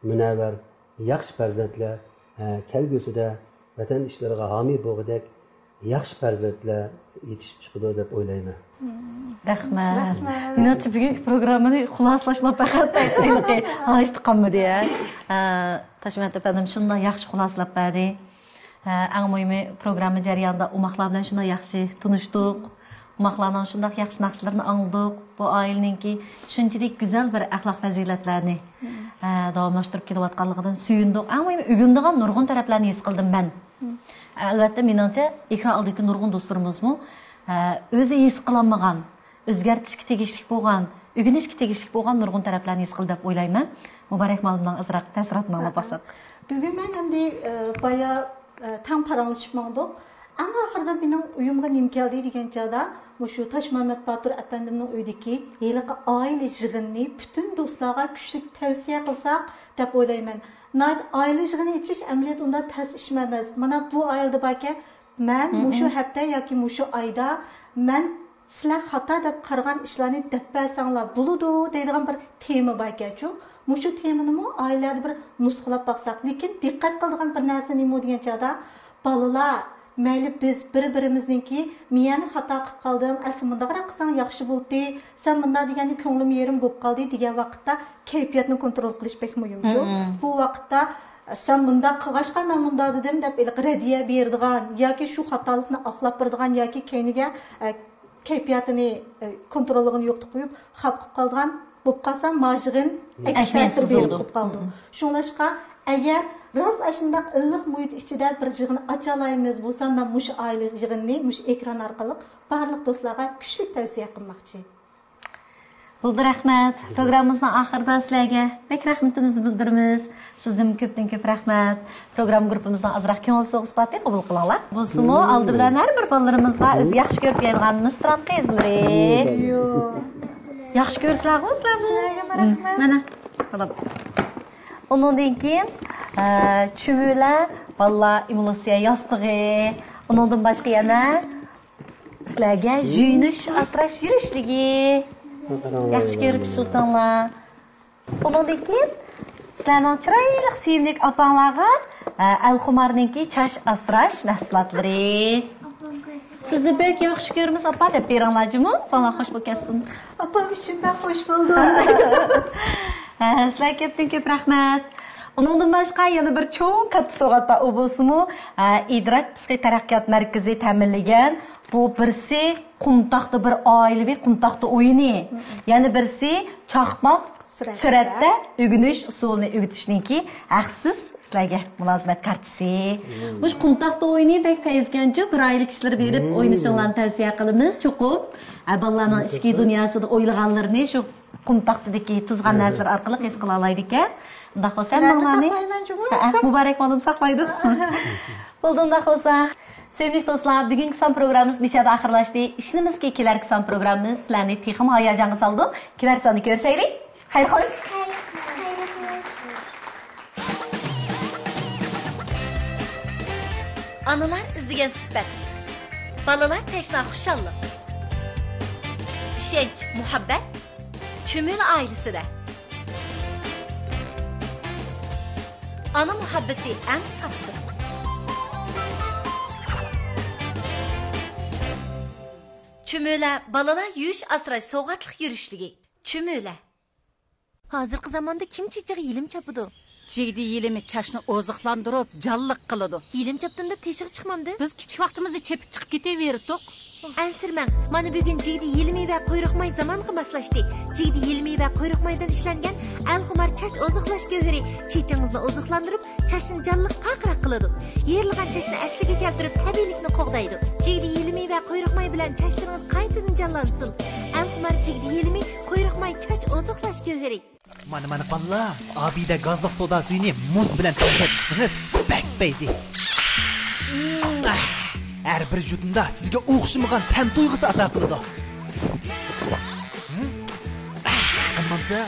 مۇنەۋۋەر، ياخشى پەرزەنتلەر، ھە، كەلگۈسىدە ۋەتەن ئىشلىرىغا ھامىي بولغۇدەك، ياخشى پەرزەنتلەر يېتىشىپ چىقىدۇ دەپ ئويلايمەن. رەھمەت. رەھمەت. مېنىڭچە، بۈگۈنكى پروگراممىنى خۇلاسىلاشلا پەقەت ھېلىقى ھاجىتى قالمىدى، ھە. ئە، تاشمەمەت ئەپەندىم شۇنداق ياخشى خۇلاسىلاپ بەردى. ئە، ئەڭ مۇھىمى، پروگرامما جەريانىدا ئوماقلار بىلەن شۇنداق ياخشى تونۇشتۇق. ئوماقلارنىڭ شۇنداق ياخشى ناخشىلىرىنى ئاڭلىدۇق. بۇ ئائىلىنىڭكى شۇنچىلىك گۈزەل بىر ئەخلاق پەزىلەتلەرنى، ئە، داۋاملاشتۇرۇپ كېلىۋاتقانلىقىدىن سۆيۈندۇق. ئەڭ مۇھىمى، ئۆگىنىدىغان نۇرغۇن تەرەپلەرنى ھېس قىلدىم مەن. ئەلۋەتتە، مېنىڭچە، ئېكران ئالدىدىكى نۇرغۇن دوستلىرىمىزمۇ، ئە، ئۆزى ھېس قىلالمىغان، ئۆزگەرتىشكە تېگىشلىك بولغان، ئۆگىنىشكە تېگىشلىك بولغان نۇرغۇن تەرەپلەرنى ھېس قىلدى دەپ ئويلايمەن. مۇبارەك مۇئەللىمنىڭ ئازراق تەسىراتىنى ئاڭلاپ باقساق. بۈگۈن مەن ئەمدى، ئە، بايا، ئە، تەڭ پاراڭلىشىپ ماڭدۇق. ئەڭ ئاخىرىدا مېنىڭ ئويۇمغا نېمە كەلدى دېگەن چاغدا، مۇشۇ تاشمەمەت باتۇر ئەپەندىمنىڭ ئۆيىدىكى ھېلىقى ئائىلە يىغىنىنى پۈتۈن دوستلارغا كۈچلۈك تەۋسىيە قىلساق دەپ ئويلايمەن. ناھايىتى ئائىلە يىغىنى ئېچىش ئەمەلىيەتتە ئۇنداق تەس ئىشمۇ ئەمەس. مانا بۇ ئائىلىدە باركەن، مەن مۇشۇ ھەپتە ياكى مۇشۇ ئايدا مەن سىلەر خاتا دەپ قارىغان ئىشلارنى دەپ بەرسەڭلار بولىدۇ دەيدىغان بىر تېما باركەنچۇ. مۇشۇ تېمىنىمۇ ئائىلىلەردە بىر نۇسخىلاپ باقساق. لېكىن دىققەت قىلىدىغان بىر نەرسە نېمە دېگەن چاغدا، بالىلار، مەيلى بىز بىر-بىرىمىزنىڭكى، مېيەنى خاتا قىلىپ قالدىڭ، ئەسلى مۇنداقراق قىلساڭ ياخشى بولتى، سەن مۇنداق دېگەندە كۆڭلۈم يېرىم بولۇپ قالدى دېگەن ۋاقىتتا كەيپىياتنى كونترول قىلىش بەك مۇھىمچۇ. بۇ ۋاقىتتا، سەن مۇنداق قىلغاچقا مەن مۇنداق دېدىم دەپ ھېلىقى رەددىيە بېرىدىغان ياكى شۇ خاتالىقنى ئاقلاپ بېرىدىغان ياكى كەينىگە، ئە، كەيپىياتىنى، ئە، كونتروللۇقىنى يوقىتىپ قويۇپ، خاپا قىلىپ قالىدىغان بولۇپ قالسا، ما يىغىن ئەكس تەسىر بېرىپ بولۇپ قالىدۇ. شۇڭلاشقا، ئەگەر راست ئاشۇنداق ئىللىق مۇھىت ئىچىدە بىر يىغىن ئاچالايمىز بولسا، مەن مۇشۇ ئائىلە يىغىنىنى مۇشۇ ئېكران ئارقىلىق بارلىق دوستلارغا كۈچلۈك تەۋسىيە قىلماقچى. بولدى، رەھمەت. پروگراممىمىزنىڭ ئاخىرىدا سىلەرگە بەك رەھمىتىمىزنى بىلدۈرىمىز. سىزدىنمۇ كۆپتىن كۆپ رەھمەت. پروگرامما گۇرۇپپىمىزنىڭ ئازراق كۆڭۈل سوۋغىسى بارتى، قوبۇل قىلىڭلار. بولسىمۇ، ئالدى بىلەن ھەر بىر بالىلىرىمىزغا ئۆزى ياخشى كۆرۈپ كىيىدىغان مىسترانكا ئىزلىرى. ياخشى كۆرىسىلەرغۇ سىلەرمۇ؟ سىلەرگە رەھمەت. مانا، ئالام. ئۇنىڭدىن كېيىن، ئە، چۈمۈلە بالىلار ئېمۇلسىيە ياستۇقى. ئۇنىڭدىن باشقا يەنە سىلەرگە يۇيۇنۇش ئاسراش يۈرۈشلۈكى. ياخشى كۆرۈپ ئىشلىتىڭلار. ئۇنىڭدىن كېيىن سىلەرنىڭ چىرايلىق، سۆيۈملۈك ئاپاڭلارغا، ئە، ئەلخۇمارنىڭكى چاچ ئاسراش مەھسۇلاتلىرى. سىزنى بەك ياخشى كۆرىمىز، ئاپا، دەپ بېرىڭلار جۇمۇ. بالىلار خوش بولۇپ كەتسۇن. ئاپام ئۈچۈن بەك خوش بولدۇم. ھە، سىلەرگە كۆپتىن كۆپ رەھمەت. ئۇنىڭدىن باشقا يەنە بىر چوڭ كاتتا سوۋغات بار. ئۇ بولسىمۇ، ئە، ئىدراك پىسخىك تەرەققىيات مەركىزى تەمىنلىگەن بۇ بىرسى قۇم تاختا، بىر ئائىلىۋى قۇم تاختا ئويۇنى. يەنە بىرسى چاقماق سۈرەتتە ئۆگىنىش ئۇسۇلىنى ئۆگىتىشنىڭكى ھەقسىز سىلەرگە مۇلازىمەت كارتىسى. مۇشۇ قۇم تاختا ئويۇنى بەك پەيزىكەنچۇ، بىر ئائىلە كىشىلىرى بېرىپ ئوينىشىڭلارنى تەۋسىيە قىلىمىز. چوقۇم، ئە، بالىلارنىڭ ئىچكى دۇنياسىدا ئويلىغانلىرىنى شۇ قۇم تاختىدىكى تىزغان نەرسىلەر ئارقىلىق ھېس قىلالايدىكەن. ئۇنداق بولسا، ھەممىڭلارنى مۇبارەك مۇئەللىم ساقلايدۇ. بولدى، ئۇنداق بولسا. سۆيۈملۈك دوستلار، بۈگۈنكى سان پروگراممىمىز مۇشۇ يەردە ئاخىرلاشتى. ئىشىنىمىزكى، كېلەركى سان پروگراممىمىز سىلەرنى تېخىمۇ ھاياجانغا سالىدۇ. كېلەركى ساندا كۆرۈشەيلى. خەير خوش. ئانىلار ئىزدىگەن سۈپەت. بالىلار تەشنا خۇشاللىق. ئىشەنچ، مۇھەببەت. چۈمۈلە ئائىلىسىدە. ئانا مۇھەببىتى ئەڭ ساپلىق. چۈمۈلە بالىلار يۇيۇش ئاسراش سوۋغاتلىق يۈرۈشلۈكى. چۈمۈلە. ھازىرقى زاماندا كىم چېچىغا يېلىم چاپىدۇ؟ جىگدە يېلىمى چاچنى ئوزۇقلاندۇرۇپ، جانلىق قىلىدۇ. يېلىم چاپتىم دەپ تېشىغا چىقمامدۇ؟ بىز كىچىك ۋاقتىمىزدا چېپىپ چىقىپ كېتىۋېرىتتۇق. ئەنسىرىمەڭ، مانا بۈگۈن جىگدە يېلىمى ۋە قۇيرۇق ماي زامانغا ماسلاشتى. جىگدە يېلىمى ۋە قۇيرۇق مايدىن ئىشلەنگەن ئەلخۇمار چاچ ئوزۇقلاش گۆھىرى چېچىڭىزنى ئوزۇقلاندۇرۇپ، چاچنى جانلىق، پارقىراق قىلىدۇ. يېرىلغان چاچنى ئەسلىگە كەلتۈرۈپ، تەبىئىيلىكنى قوغدايدۇ. جىگدە يېلىمى ۋە قۇيرۇق ماي بىلەن چاچلىرىڭىز قايتىدىن جانلانسۇن. ئەلخۇمار جىگدە يېلىمى، قۇيرۇق ماي چاچ ئوزۇقلاش گۆھىرى. مانا، مانا، بالىلار، ئابىدە گازلىق سودا سۈيىنى مۇز بىلەن تەڭشەپ ئىچسىڭىز، بەك پەيزى. ھەر بىر يۇتۇمدا سىزگە ئوخشىمىغان تەم تۇيغۇسى ئاتا قىلىدۇ. ئەممامسا،